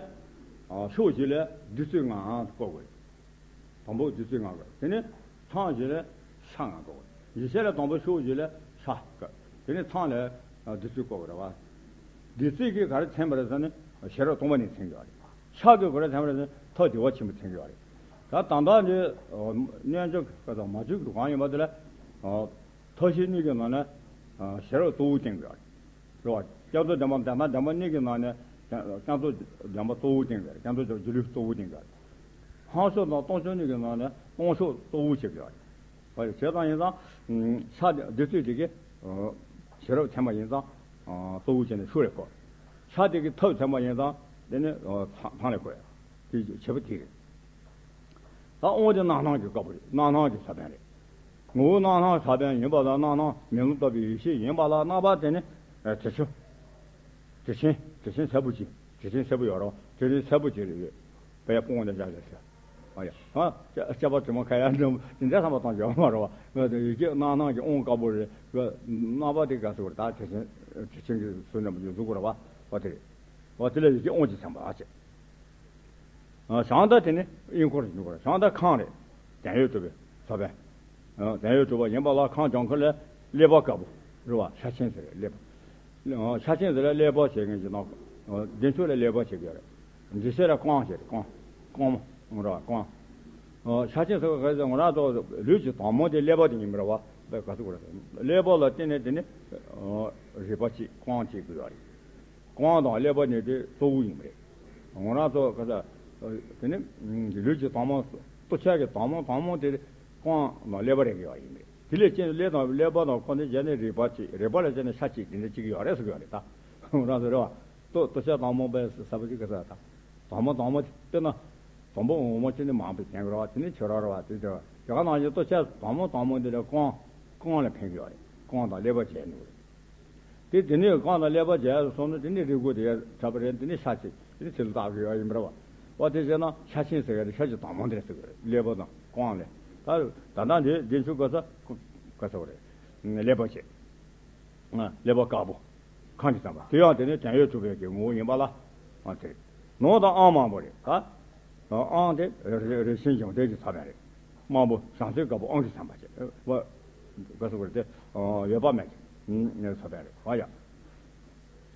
ཕྱོགས་བཞི་ལས་བདུད་རྩི་ལྔ་བཀོད་དགོས། དང་པོ་བདུད་རྩི་ལྔ་དགོས། དེ་ནས་ཚང་བཞི་ལ་ཤ་ལྔ་དགོས། བཞི་ཆ་ལ་དང་པོ་ཕྱོགས་བཞི་ལ་ཤ་དགོས། དེ་ནས་ཚང་ལ་བདུད་རྩི་དགོས་རེད་བ། བདུད་རྩི་གིས་ག་རེ་མཚོན་པ་རེད་ཟེར་ན་ཤེས་རབ་སྟོང་པ་ཉིད་མཚོན་གྱི་རེད། ཤ་གིས་ག་རེ་མཚོན་པ་རེད་ཟེར་ན་ཐོད་བདེ་བ་ཆེན་པོ་མཚོན་གྱི་རེད། ད་ད་ལྟ་འདི་རྣལ་འབྱོར་གྱི་མ་བཅོས་ཀྱི་གང་ཡིན་པ་དེ་ལ་ཐབས་ཤེས་གཉིས་ཀྱི་ནང་ནས་ཤེས་རབ་གཙོ་བོ་བསྟན་གྱི་རེད། རེད་བ། བསྐྱེད་རྫོགས་བདེན་པ་བདེན་པ་གཉིས་ཀྱི་ནང་ནས་བསྐྱེད་རྫོགས་བདེན་པ་གཙོ་བོ་བསྟན་གྱི་རེད། བསྐྱེད་རྫོགས་སྒྱུ་ལུས་གཙོ་བོ་བསྟན་གྱི་རེད། ལྷག་ཕྱོགས་དང་སྟོང་ཕྱོགས་གཉིས་ཀྱི་ནང་ནས་སྟོང་ཕྱོགས་གཙོ་བོ་བྱེད་ཀྱི་རེད། བ་བྱས་ཙང་ཡིན་ཙང་ཤ་བདུད་རྩི་དེ་གི་ཤེས་རབ་མཚོན་པ་ཡིན་ཙང་གཙོ་བོ་བྱས་ནས་ཤུགས་ལས་བཀོད། ཤ་དེ་གི་ཐབས་མཚོན་པ་ཡིན་ཙང་དེ་ནི་ཚང་ལས་བཀོད། དེ་བྱེད་པ་དེ་རེད། ད་དབང་དེ་རྣམ་སྣང་གི་བཀའ་པོ་རེད། རྣམ་སྣང་གི་ས་བོན་རེད། ངོ་བོ་རྣམ་སྣང་ས་བོན་ཡིན་པ་ལ་རྣམ་སྣང་མེ་ལོང་ལྟ་བུའི་ཡེ་ཤེས་ཡིན་པ་ལ་རྣམ་པ་དེ་ནི་དྲི་ཆུ། དྲི་ཆེན། དྲི་ཆེན་སེར་པོ་ཅིག་དྲི་ཆེན་སེར་པོ་ཡོད་རོ། དྲི་ཆེན་སེར་པོ་ཅིག་རེད། དཔེ་སྤོང་དེ་བཞག་བཞག་བཞག་ཨ་ཡ། ཨ། སྐྱ་སྐྱ་པ་དྲི་མ་ཁ་ཡ་འགྲམ་དེ་འདྲ་བསམ་པ་བཏང་བཞག་མ་རོ་བ། ཡི་གེ་རྣམ་སྣང་གི་དབང་བཀའ་པོ་རེད། རྣམ་པ་དེ་ག་ཟེར་བ་རེད། ད་དྲི་ཆེན་དྲི་ཆེན་གྱི་ཚུལ་འདྲ་མོ་ཅིག་གཟུགས་པོ་རེད་བ། བ་དེ་རེད། བ་དེ་ལ་ཡི་གེ་དབང་གིས་མཚོན་པ་ཨ་ཅེ། བྱང་དག་དེ་ནི་དབྱིན་སྐོར་ཞིག་འདུག་ག་བྱང་དག་ཁང་རེད། བྲན་གཡོག་གྲུབ་པའི་ས་བོན། བྲན་གཡོག་གྲུབ་པ་ཡིན་པ་ལ་ཁང་གྱང་ཁ་ལ་ཀླད་པ་དཀར་པོ་རེད་བ། ཤ་ཆེན་ཟེར་ཀླད་པ། ཤ་ཆེན་ཟེར་ལ་ཀླད་པ་བྱེད་མཁན་གྱི་ནང་། བདེ་མཆོག་ལ་ཀླད་པ་བྱེད་ཀྱི་རེད། འདི་ཤ་ལ་རྐང་བྱེད་རེད། རྐང་། རྐང་མ་རེད་བ། རྐང་། ཤ་ཆེན་ཟེར་བ་ག་རེ་ཟེར་ང་རང་ཚོ་ལུས་ཀྱི་དྭངས་མ་དེ་ཀླད་པ་དེ་ཡིན་པ་རེད་བ། ག་ཚོད་ག་རེ་ཟེར་ཀླད་པ་ལ་བརྟེན་ནས་དེ་ནི་རེག་པ་བྱེད་རྐང་བྱེད་དགོས་པ་རེད། རྐང་དང་ཀླད་པ་གཉིས་དེ་གཙོ་བོ་ཡིན་པ་རེད། ང་རང་ཚོ་ག་ས། དེ་ནི་ལུས་ཀྱི་དྭངས་མ་ལྟོ་ཆས་ཀྱི་དྭངས་མ་དྭངས་མ་དེ་རྐང་དང་ཀླད་པ་རེག་ཡོད་ཡིན་པ་རེད། དེ་ལས་ཅན་ཀླད་དང་ཀླད་པ་དང་ཁོ་ནི་བྱས་ནས་རེག་པ་བྱེད། རེག་པ་ལ་བྱས་ནས་ཤ་བྱེད་དེ་འདྲ་གཅིག་ཡོད་རེད་ཟེར་གྱི་ཡོད་རེད་ད། ང་རང་ཚོ་རེད་བ། ལྟོ་ལྟོ་ཆས་དྭངས་མ་པའི་ས་བ་ཅིག་ག་ས་ད། དྭངས་མ་དྭངས་མ་དཔེར་ན། དང་པོ་འོ་མ་ཅི་ནི་མང་པོ་ཅན་གྱི་རེད་བ། དེ་ནི་ཆུ་ར་རེད་བ། དེ་དེ་དེ་ག་ནང་བཞིན་ལྟོ་ཆས་དྭངས་མ་དྭངས་མ་འདི་ལ་རྐང་རྐང་ལ་ཕན་གྱི་ཡོད་རེད། རྐང་དང་ཀླད་པ་བྱས་འདུག་རེད། དེ་དེ་ནས་རྐང་དང་ཀླད་པ་བྱས་སོང་ན་དེ་ནས་རིལ་བུ་དེ་གྲགས་པ་རེད། དེ་ནས་ཤ་ཆེ་དེ་ནས་ཚིལ་བཏགས་ཀྱི་ཡོད་ཡིན་པ་རེད་བ། འོ་དེ་བྱས་ན་ཤ་ཆེན་ཟེར་གི་རེད། ཤ་ཆེ་དྭངས་མ་འདི་རེད་ཟེར་གི་རེད། ཀླད་པ་དང་རྐང་ལས། ད་ད་ལྟ་འདི་འདི་ཚོ་ག་ས་ག་ས་བ་རེད། ཀླད་པ་བྱས། ཀླད་པ་དཀར་པོ། ཁམས་ཀྱི་བསམ་པ་དེ་ཡང་དེ་ནི་བྲན་གཡོག་གྲུབ་པའི་གི་ངོ་བོ་ཡིན་པ་ལ། ཨང་དེ་རེད། ནོར་དང་ཨང་མང་པོ་རེད་ད། ཨང་དེ་རེ་རེ་ཞིང་སྦྱོང་ལྡན་གྱི་ས་བོན་རེད། མང་པོ་བྱང་སེམས་དཀར་པོ་ཨང་གི་བསམ་པ་བྱེད་བ། ག་ཟེར་བ་རེད་དེ། འོད་དཔག་མེད་ཀྱི་ས་བོན་རེད་བ་ཡ།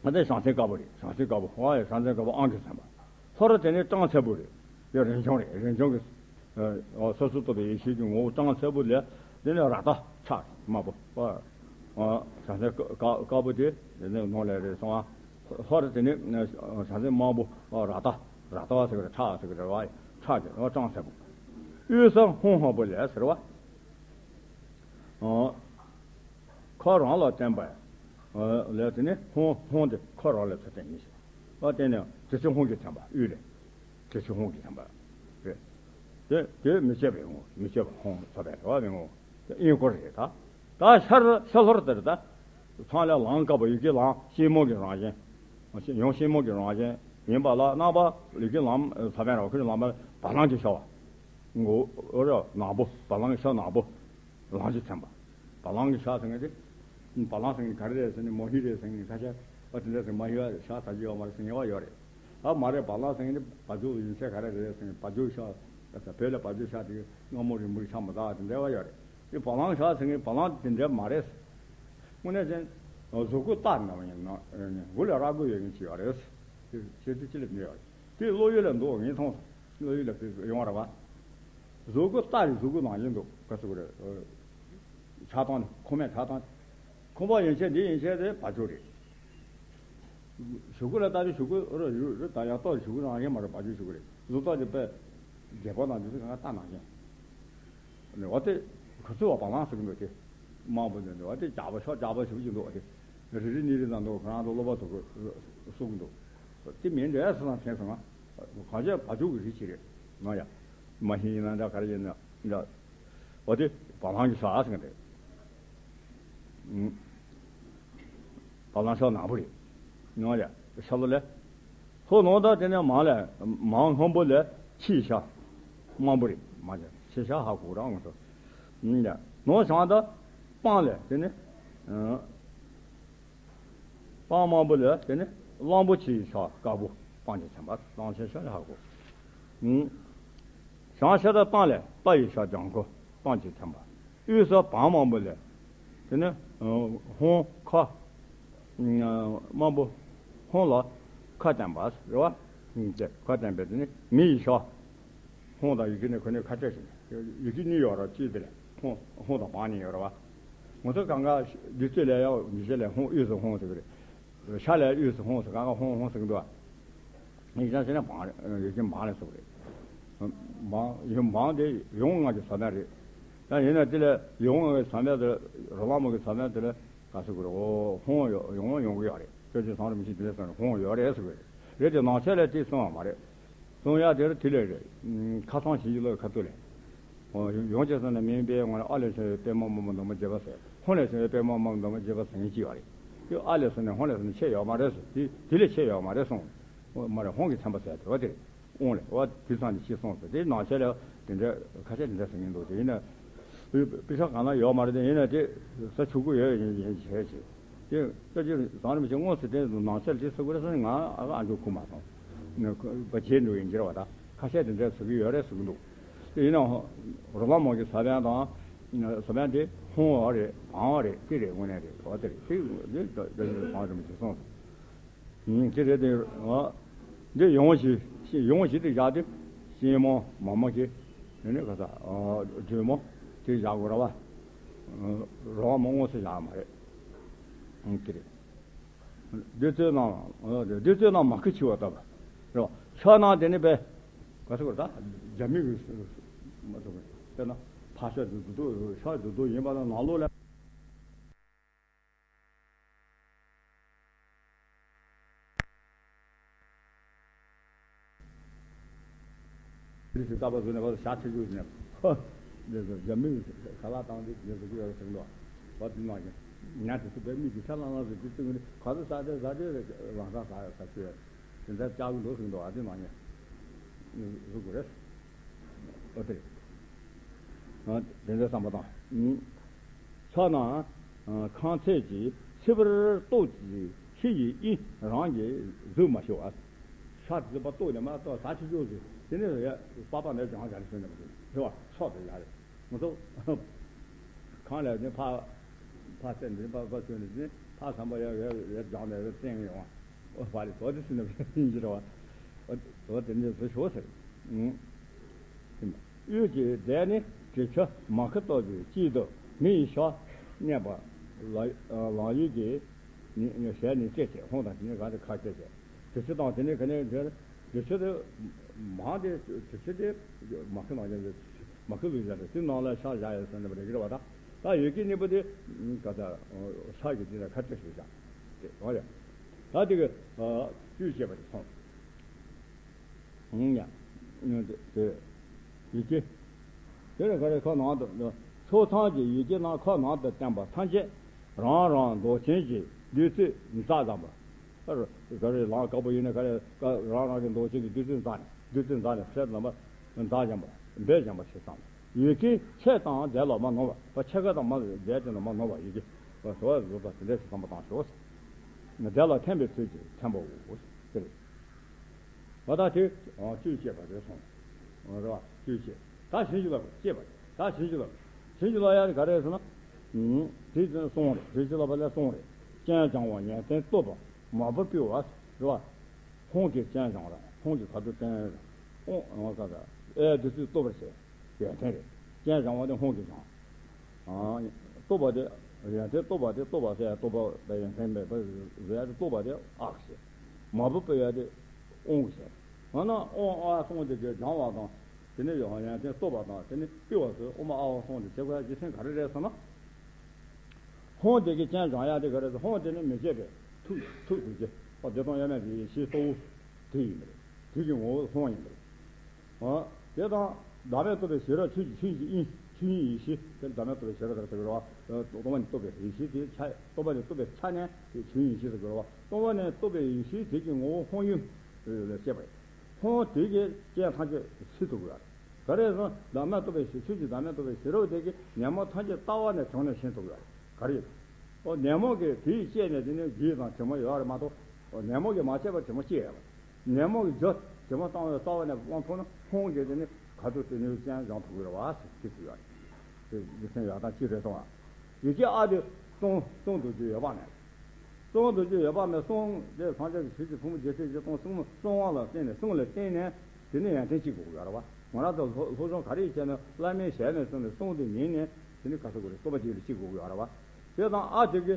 ཨ་དེ་བྱང་སེམས་དཀར་པོ་རེད། བྱང་སེམས་དཀར་པོ་བ་ཡ། བྱང་སེམས་དཀར་པོ་ཨང་གི་བསམ་པ། ལྷོ་རུ་དེ་ནི་སྤྲང་ཚེར་པོ་རེད། ཡ་རིན་ཆུང་རེད། རིན་ཆུང་གི། སོ་སོར་རྟོག་པའི་ཡེ་ཤེས་ཀྱི་ངོ་བོ་སྤྲང་ཚེར་པོ་ལས་དེ་ནི་རཀྟ་ཕྱག་དམར་པོ། བྱང་སེམས་དཀར་དཀར་པོ་དེ་དེ་ནི་ནང་ལས་རེད་སོང་ཨ། ལྷོར་དེ་ནི་བྱང་སེམས་དམར་པོ་རཀྟ། རཀྟ་བ་ཟེར་གི་རེད། ཁྲག་ཟེར་གི་རེད་བ། ཁྲག་གི་སྐྲངས་ཚད་པོ། དབུས་སུ་ཧཱུྃ་སྔོན་པོ་ལས་ཟེར་བ། ཁོ་རང་ལ་བརྟེན་པ་ལས་དེ་ནི་ཧཱུྃ། ཧཱུྃ་དེ་ཁོ་རང་ལ་ཚུར་བརྟེན་ནས་ཤིག་ཨ་དེ་ནི་དྲི་ཆུ་ཧཱུྃ་གིས་མཚན་པ། དབུས་ལས་དྲི་ཆུ་ཧཱུྃ་གིས་མཚན་པ་རེད། དེ་དེ་མི་བསྐྱོད་པའི་ངོ་། མི་བསྐྱོད་པ་ཧཱུྃ་ཚོགས་པའི་རེད་བ། མི་ངོ་། དབྱིན་སྐོར་རེད་ད། ད་ཤར་ཤར་ལྷོར་དེར་ད། ཚང་ལ་ལམ་དཀར་པོ། ཡི་གེ་ལམ་ཤེལ་མོ་གི་རང་བཞིན། ཡང་ཤེལ་མོ་གི་རང་བཞིན་ཡིན་པ་ལ། རྣམ་པ་ཡི་གེ་ལམ་ས་བོན་ར་ཁུ་ལམ་པ་བ་ལང་གི་ཤ་བ། ངོ་། འོ་ར་ནག་པོ། བ་ལང་གི་ཤ་ནག་པོ། ལང་གིས་མཚན་པ། བ་ལང་གི་ཤ་ཟེར་མཁན་དེ། བ་ལང་ཟེར་མཁན་ག་རེ་རེད་ཟེར་ན། མ་ཧི་རེད་ཟེར་མཁན་ཁ་ཤས། ཨ་དེ་འདྲ་ཟེར། མ་ཧི་བ་ཤ་ཟ་རྒྱུ་ཡོད་མ་རེད་ཟེར་མཁན་ཡོད་རེད། ཨ་མ་རེད། བ་ལང་ཟེར་མཁན་དེ་བ་ཕྱུགས་ཡོན་ཚད་ག་རེ་རེད་ཟེར་ན། བ་ཕྱུགས་ཤ། བོད་ལ་བ་ཕྱུགས་ཤ་དེ་སྔ་མོ་རིང་པོ་ཆགས་མ་ད་དེ་འདྲ་བ་ཡོད་རེད། དེ་བ་ལང་ཤ་ཟེར་མཁན་བ་ལང་དེ་འདྲ་མ་རེད། དངོས་གནས་ཅན་གཟུགས་སྐུ་རྟ་ནང་ཡིན་ན། མགོ་ལ་རྭ་ཁུག་ཡོད་མཁན་ཅིག་ཡོད་རེད། དེ་ཆེ་དུས་ཅི་ལ་འདི་ཡོད་རེད། དེ་བློ་ཡུལ་ལ་འདུག་ངས་མཐོང་སོང་། བློ་ཡུལ་ལ་ཡོང་བ་རེད་བ། གཟུགས་སྐུ་རྟ་ཡི་གཟུགས་སྐུ་ནང་བཞིན་འདུག་ག་ཚོད་རེད། ཆགས་སྟངས་ནི། ཁོག་སྨད་ཆགས་སྟངས། ཁོག་པ་ཡན་ཆད་འདི་ཡན་ཆད་དེ་བ་ཕྱུགས་རེད། གཞུག་གུ་ལ་ལྟ་དུས་གཞུག་གུ་རུ་རུ་རུ་ད་ཡང་ཏོག་གཞུག་གུ་རང་བཞིན་མ་རེད། བ་ཕྱུགས་གཞུག་གུ་རེད། གཟུགས་ཐོག་གི་དཔེ་རྒྱལ་པོ་དང་འདི་ཚོ་གང་ག་རྟ་ནང་བཞིན། འོ་དེ་ག་ཚོད་བ་བ་ལང་ཟེར་གི་འདུག་དེ་དམར་པོ་འདི་འདུག་འོ་དེ་རྒྱགས་པ་ཤོག་རྒྱགས་པ་ཞུ་གི་འདུག་འོ་དེ་རི་རི་ནི་རི་ནང་འདུག་ཁོ་རང་ཚོ་སློབ་པ་ཚོ་གི་གསུང་གི་འདུག་དེ་མིན་འདྲ་ཟེར་ན་ཕན་སོང་ང་། གང་ཅི་བ་ཕྱུགས་ཀྱི་རིགས་ཅིག་རེད་ན་ཡ། མ་ཧི་ཡིན་ན་འདྲ། ག་རེ་ཡིན་ན་འདྲ། འོ་དེ་བ་ལང་གི་ཤ་ཟེར་གི་རེད། བ་ལང་ཤ་ནག་པོ་རེད། ཡང་ཡ་ཤ་ལོ་ལས། ལྷོ་ནང་དང་དེ་ནས་མང་ལས་མང་སྔོན་པོ་ལས་ཕྱིའི་ཤ་དམར་པོ་རེད། མ་བྱ་ཕྱི་ཤ་ཧ་གོ་རང་ངོ་སོ། ཡ་ནང་བྱང་དང་སྤང་ལས་དེ་ནས་སྤང་དམར་པོ་ལས་དེ་ནས་གླང་པོ་ཆེའི་ཤ་དཀར་པོ། སྤང་གི་མཚན་པ། གླང་ཆེན་ཤ་ཧ་གོ། བྱང་ཤ་དང་སྤང་ལས་སྤ་ཡི་ཤ་ལྗང་ཁུ། སྤང་གི་མཚན་པ། དབུས་སུ་བ་དམར་པོ་ལས། དེ་ནི་ཧཱུྃ་ཁ། དམར་པོ་ཧཱུྃ་ལ་ཁ་བསྟན་པ་རེད་བ། ཁ་བསྟན་པས་དེ་ནི་མི་ཡི་ཤ། ཧཱུྃ་དང་ཡི་གེ་ནི་ཁོ་ནི་ཁ་ཕྲལ་ཞིག་ཡི་གེ་གཉིས་ཡོད་རེད། གཅིག་དེ་ལ་ཧཱུྃ་ཧཱུྃ་དང་བ་གཉིས་ཡོད་རེད་བ། ང་ཚོ་གང་ག་བདུད་རྩི་ལས་ཡང་བདུད་རྩི་ལས་ཧཱུྃ། དབུས་སུ་ཧཱུྃ་ཟེར་གི་རེད། ཤ་ལས་དབུས་སུ་ཧཱུྃ་ཟེར། གང་ག་ཧཱུྃ་ཧཱུྃ་ཟེར་གི་འདུག་བ། ཡིག་ཆ་ཟེར་ན་བང་རེད། ཡིག་ཆ་བང་ལ་སོགས་རེད། བང་ཡིན། བང་དེ་ཡིད་འོང་ལྔ་གི་ས་བོན་རེད། ད་ཡིན་ན་དེ་ལ་ཡིད་འོང་ལྔ་གི་ས་བོན་དེ་ལ། རོ་ལངས་མ་གི་ས་བོན་དེ་ལ་ག་ཟེར་དགོས་རེད། འོ་ཧཱུྃ་ཡོད། ཡིད་འོང་ཡོང་གི་ཡོད་རེད། སྐྱབས་རྗེ་ཟམ་རིན་པོ་ཆེས་དེ་འདྲ་གསུངས་རེད། ཧཱུྃ་ཡོད་རེད་ཟེར་གི་རེད། རེད་དེ་ནང་ཆོས་ལ་དེ་གསུངས་ཡོད་མ་རེད། གསུང་ཡག་དེར་དེ་ལས་རེད། ཁ་སང་ཞིག་ལོ་ཁ་ཐུག་ལས། ཡོང་ཅེས་སོང་ན་མིང་པའི་ངོ་ལ་ཨ་ལས་བྱུང་བའི་པདྨ་དམར་པོ་འདབ་མ་བརྒྱད་པ་ཟེར། ཧཱུྃ་ལས་བྱུང་བའི་པདྨ་དམར་པོ་འདབ་མ་བརྒྱད་པ་ཟེར་མཁན་ཅིག་ཡོད་རེད། དེ་ཨ་ལས་སོང་ནས་ཧཱུྃ་ལས་སོང་ནས་ཁྱད་ཡོད་མ་རེད་ཟེར། དེ་དེ་ལས་ཁྱད་ཡོད་མ་རེད་གསུངས། མ་རེད། ཧཱུྃ་གི་མཚན་པ་ཟེར་དེ་བ་དེ་རེད། དབང་ལས་བ་དེ་ཚང་ནས་ཤེས་སོང་ཟེར། དེ་ནང་ཆོས་ལ་དེ་འདྲ་ཁ་ཤས་དེ་འདྲ་ཟེར་མཁན་འདུག་དེ་ཡིན་ན། དཔེ་ཆ་གང་ན་ཡོད་མ་རེད། དེ་ཡིན་ན་དེ་ས་ཆུ་ཁུ་ཡོད་ཡིན་ཡིན་བྱས་བྱས། དེ་སྐྱབས་རྗེ་ཟམ་རིན་པོ་ཆེ་དངོས་སུ་དེ་ནང་ཆོས་ལ་དེ་ཟེར་དགོས་རེད་ཟེར་ནས་ང་ཨ་ཨ་འཇུག་ཁུག་མ་སོང་། ནི་ཁོ་བ་བྱེད་འགྲོ་ཡིན་གྱི་རེད་བ། ད་ཁ་ཤས་དེ་འདྲ་ཟེར་གྱི་ཡོད་རེད་ཟེར་གྱི་འདུག་དེ་ཡིན་ན་རོ་ལངས་མ་གི་ས་བོན་དང་། ས་བོན་དེ་ཧཱུྃ་བ་རེད། བང་བ་རེད། དེ་རེད། དངོས་གནས་རེད། འོ་དེ་རེད། དེ་དེ་དེ་ཟམ་རིན་པོ་ཆེས་གསུངས་སོང་། དེ་རེད་དེ། འདི་ཡང་ཞིག་ཡང་ཞིག་དེ་བཞག་དེ། ཤེལ་མོ་མ་མོ་གི། དེ་ནས་ག་ས་སྒྲོལ་མོ་དེ་བཞག་དགོས་ར་བ། རོ་ལངས་མ་དངོས་སུ་བཞག་མ་རེད། དེ་རེད། འདི་ཚོའི་ནང་འདི་ཚོའི་ནང་མ་ཁུ་ཆེ་བ་ལྟ་བུ་རེད་བ། ཕྱག་ནང་དེ་ནི་པས་ག་ཟེར་དགོས་རེད། ད་རྒྱ་མི་གི་མ་ཐུབ་པས་དཔེར་ན་ཕ་ཤ་དུ་དུ་དུ་ཤ་དུ་དུ་ཡིན་པ་ན་ནང་ལོགས་ལ། འདི་ཚོ་རྟ་པ་བཟོས་ནས་བ་ཞག་ཆེ་ཆུང་ནས་ཧོ། འདི་ཚོ་རྒྱ་མིའི་ཁ་ལག་བཏང་དུས་འདི་ཚོ་ཀྱི་ཡོད་ཟེར་གི་འདུག་བ་དེ་ནང་བཞིན་ཉ་དེ་ཚོ་བས་མིག་གིས་ཆ་ལང་ལང་ཟེར་དུས་ཙི་གི་ནི་ག་ཚོད་ཟ་དེ་ཟ་དེ་ལང་ས་ཟ་ཡ་ས་ཆུ་ཡ་དེ་འདྲ་བཅག་གི་འདུག་ཟེར་གི་འདུག་ཨ་དེ་ནང་བཞིན་བཟོ་དགོས་རེད། ཨོ་དེ་རེད། དེ་འདྲ་བསམ་པ་དང་། ཕྱག་ན་ཁང་ཚད་ཀྱི་ཕྱི་པར་ཏོག་ཅིག་ཕྱི་ཡི་དབྱིངས་རང་གིས་གཟུགས་མ་ཤེས་པ། ཤ་དེ་པ་ཏོག་ནས་མ་ཏོག་ཟ་ཆུ་ཆུ་ཟིག་དེ་ནས་ཡ་པ་པ་ནས་ཀྱང་ག་རེ་ཟེར་ནས་མ་ཟེར་བ་ཕྱོགས་དེ་ཡ་རེད། ང་ཚོ་ཁང་ལ་ནི་ཕ་ཕ་བཙན་འདི་ཕ་ཕ་ཆོས་འདི་ནི་ཕ་ཚན་པ་ཡ་ཡ་ཡ་སྦྱངས་ནས་ཡ་བཙན་ཡོང་བ་ཕ་རེད་དོ་དེ་སུ་ནས་ཡིན་གྱི་རེད་བ། དོ་དེ་འདྲ་བཟོ་ཤོག་ཟེར། དབུས་ཀྱི་རྫས་ནི་དྲི་ཆུ་མ་ཁུ་ལྟོགས་ཀྱི་དཀྱིལ་དུ་མི་ཡི་ཤ་གནས་པ་ལ་ལག་ཡིག་གི་ ནི་ཞལ་ནི་བཅད་བྱས། ཧོང་དང་དེ་ནི་ག་དེ་ཁ་བཅད་བྱས། དེ་ཚོ་དང་དེ་ནི་ག་ནི་དེ་དེ་ཚོ་དེ་མང་དེ་དེ་ཚོ་དེ་མ་ཁི་ནང་བཞིན་མ་ཁི་ལུས་བཞག་དེ་དེ་ནང་ལ་ཤ་བཞག་ཡོད་ཟེར་ནས་པ་རེ་གི་རེད་བ། ད་ད་ཡོད་ཀྱི་གཉིས་པོ་དེ་ག་ད་ཤ་གི་དེ་ལ་ཁ་བཅད་ཞིག་བཞག་དེ་གང་ཡ། ད་དེ་གི་བཅུད་བཤད་པ་དེ་སོང་། ཡང་དེ་ཡི་གེ་དེ་ལ་ག་རེ་ཁོ་ནང་དུ་ཕྱོགས་མཚམས་ཀྱི་ཡི་གེ་རྣམས་ཁོ་ནང་དུ་བསྟན་པ་ཐམས་ཅད་རང་རང་མདོག་ཅན་གྱི་བདུད་རྩིས་མཛེས་བཞིན་པ། ག་རེ་ལངས་དཀར་པོ་ཡིན་ན་ག་རེ་རང་རང་གི་མདོག་ཅན་གྱི་བདུད་རྩིས་མཛེས་ནས་བདུད་རྩིས་མཛེས་ནས་ཕྱེད་ལམ་པ་མཛེས་བཞིན་པ་འབེབས་བཞིན་པ་ཞིག་བསམ། ཡི་གེ་ཆེ་དང་དེ་ལ་མ་ནོར་བ། ཕ་ཆེ་ག་དང་མ་དེ་དེ་ལ་མ་ནོར་བ་ཡི་གེ་བཟོ་བ་བཟོ་ས་དེ་འདྲ་ཞིག་བསམ་པ་བཏང་ཤོག་དེ་ལ་ཐིམ་པའི་ཚུལ་གྱིས་ཐིམ་པའོ། དེ་རེད། བ་ད་དེ་བཅུད་བཤད་པ་རེད་སོང་། རེད་བ། བཅུད་བཤད། ད་བྱིན་གྱིས་བརླབས་པ་བཤད་པ་རེད། ད་བྱིན་གྱིས་བརླབས་པ། བྱིན་གྱིས་བརླབས་ཡ་དེ་ག་རེ་ཟེར་ན། དེ་ཚོ་གསུང་རེད། བྱིན་གྱིས་བརླབས་པ་ལ་གསུང་རེད། སྤྱན་སྦྱང་བ་ཡོན་ཏན་སྟོབས་པ་མ་བུ་སྤེལ་བ། རེད་བ། ཧོང་གི་སྤྱན་སྦྱང་ར་ཧོང་གི་ཁ་ཐུག་སྟན། ཨོང་ཨོང་ས་ས་ཨེ་བདུད་རྩིས་གཏོར་བར་བྱེད། ཡོན་ཏན་རེད། སྤྱན་སྦྱང་བ་དེ་ཧོང་གི་སྦྱང་། ཨ། སྟོབས་པ་དེ། ཡོན་ཏན་སྟོབས་པ་དེ་སྟོབས་པ་ཟེར་ཡ་སྟོབས་པ་དེ་ཡོན་ཏན་མེད་པ་ཟེར་ཡ་དེ་སྟོབས་པ་དེ་ཨག་ཟེར། མ་བུ་སྤེལ་ཡ་དེ་ཨོང་ཟེར། ང་ན་ཨོང་ཨ་སོང་དེ་གའི་སྦྱང་བ་དང་། དེ་ནས་ཡོན་ཏན་སྟོབས་པ་དང་དེ་ནས་སྤེལ་བ་ཚོས་ཨོ་མ་ཨ་ཨོ་སོང་དེ་བྱེད་དགོས་ཡ་རྒྱུ་མཚན་ག་རེ་རེད་ཟེར་ན། ཧོང་དེ་གའི་སྤྱན་སྦྱང་ཡ་དེ་ག་རེ་ཟེར། ཧོང་དེ་ནི་མི་བསྐྱོད་པའི་ཐུགས་ཐུགས་རྡོ་རྗེ་བདེ་སྟོང་དབྱེར་མེད་པའི་ཡེ་ཤེས་གཙོ་བོ་དེ་ཡིན་པ་རེད། དེ་གི་ངོ་བོ་ཧོང་ཡིན་པ་རེད། ཨ། དེ་དང་བདག་མེད་རྟོགས་པའི་ཞི་རབ་ཆོས་ཀྱི་ཆོས་ཀྱི་དབྱིངས་ཆོས་དབྱིངས་ཡེ་ཤེས་དེ་བདག་མེད་རྟོགས་པའི་ཞི་རབ་དེར་ཟེར་གི་རེད་བ། སྟོང་པ་ཉིད་རྟོགས་པའི་ཡེ་ཤེས་དེ་ཆ་སྟོང་པ་ཉིད་རྟོགས་པའི་ཆ་ནས་དེ་ཆོས་དབྱིངས་ཡེ་ཤེས་ཟེར་གི་རེད་བ། སྟོང་པ་ཉིད་རྟོགས་པའི་ཡེ་ཤེས་དེ་གི་ངོ་བོ་ཧོང་ཡུལ་ལ་བཤད་པ་རེད། ཧོང་དེ་གི་སྤྱན་ཐམས་ཅད་ཕྱེ་ཐུབ་ཀྱི་ཡོད་རེད། ག་རེ་ཟེར་ན་བདག་མེད་རྟོགས་པའི་ཞི་ཆོས་ཀྱི་བདག་མེད་རྟོགས་པའི་ཞི་རབ་དེ་གི་ཉོན་མོངས་ཐམས་ཅད་ལྟ་བ་ནས་བྱང་ནས་ཞེན་ཐུབ་ཀྱི་ཡོད་རེད། ག་རེ་ཡིན། ཨོ་ཉོན་མོངས་ཀྱི་དེའི་སྐྱེས་ནས་དེ་ནི་རྗེས་དང་དྲི་མ་ཡོད་རེད་མ་གཏོགས། ཨོ་ཉོན་མོངས་ཀྱིས་མ་བྱས་པར་དྲི་མ་སྐྱེ་ཡོད་རེད། ཉོན་མོངས་ཀྱི་རྒྱུ་དྲི་མ་བཏང་བའི་ལྟ་བ་ནས་དབང་ཐོབ་ན་ཧོང་གི་དེ་ནི་ག་ཚོད་དེ་ནི་སྤྱན་སྦྱང་ཐུབ་ཀྱི་རེད་བ་ཟེར་ཅིག་ཟེར་ཡོད་རེད། དེ་རྒྱུ་མཚན་ཡོད་དང་ཅི་རེད་སོང་བ། ཡི་གེ་ཨ་དེ་གསུང་གསུང་དུ་རྒྱུ་ཡོད་པ་མེད། གསུང་དུ་རྒྱུ་ཡོད་པ་མེད། གསུང་དེ་སངས་རྒྱས་ཀྱི་ཆོས་ཀྱི་ཕུང་པོ་རྒྱལ་སྲས་བཞི་སྟོང་གསུང་གསུང་དབང་ལ་བརྟེན་ནས་གསུང་ལ་བརྟེན་ནས་དེ་ནི་ཡོན་ཏན་གཅིག་དགོས་ཀྱི་ཡོད་རེད་བ། ང་རང་ཚོ་སློབ་སློབ་སྦྱོང་ག་རེ་བྱས་ནས་བླ་མའི་ཞལ་ནས་གསུངས་ནས་གསུང་དེ་ཉན་ནས་དེ་ནི་ག་ཚོད་དགོས་རེད། རྟོགས་པ་གཅིག་ལ་གཅིག་དགོས་ཀྱི་ཡོད་རེད་བ། དེ་དང་ཨ་དེ་གི་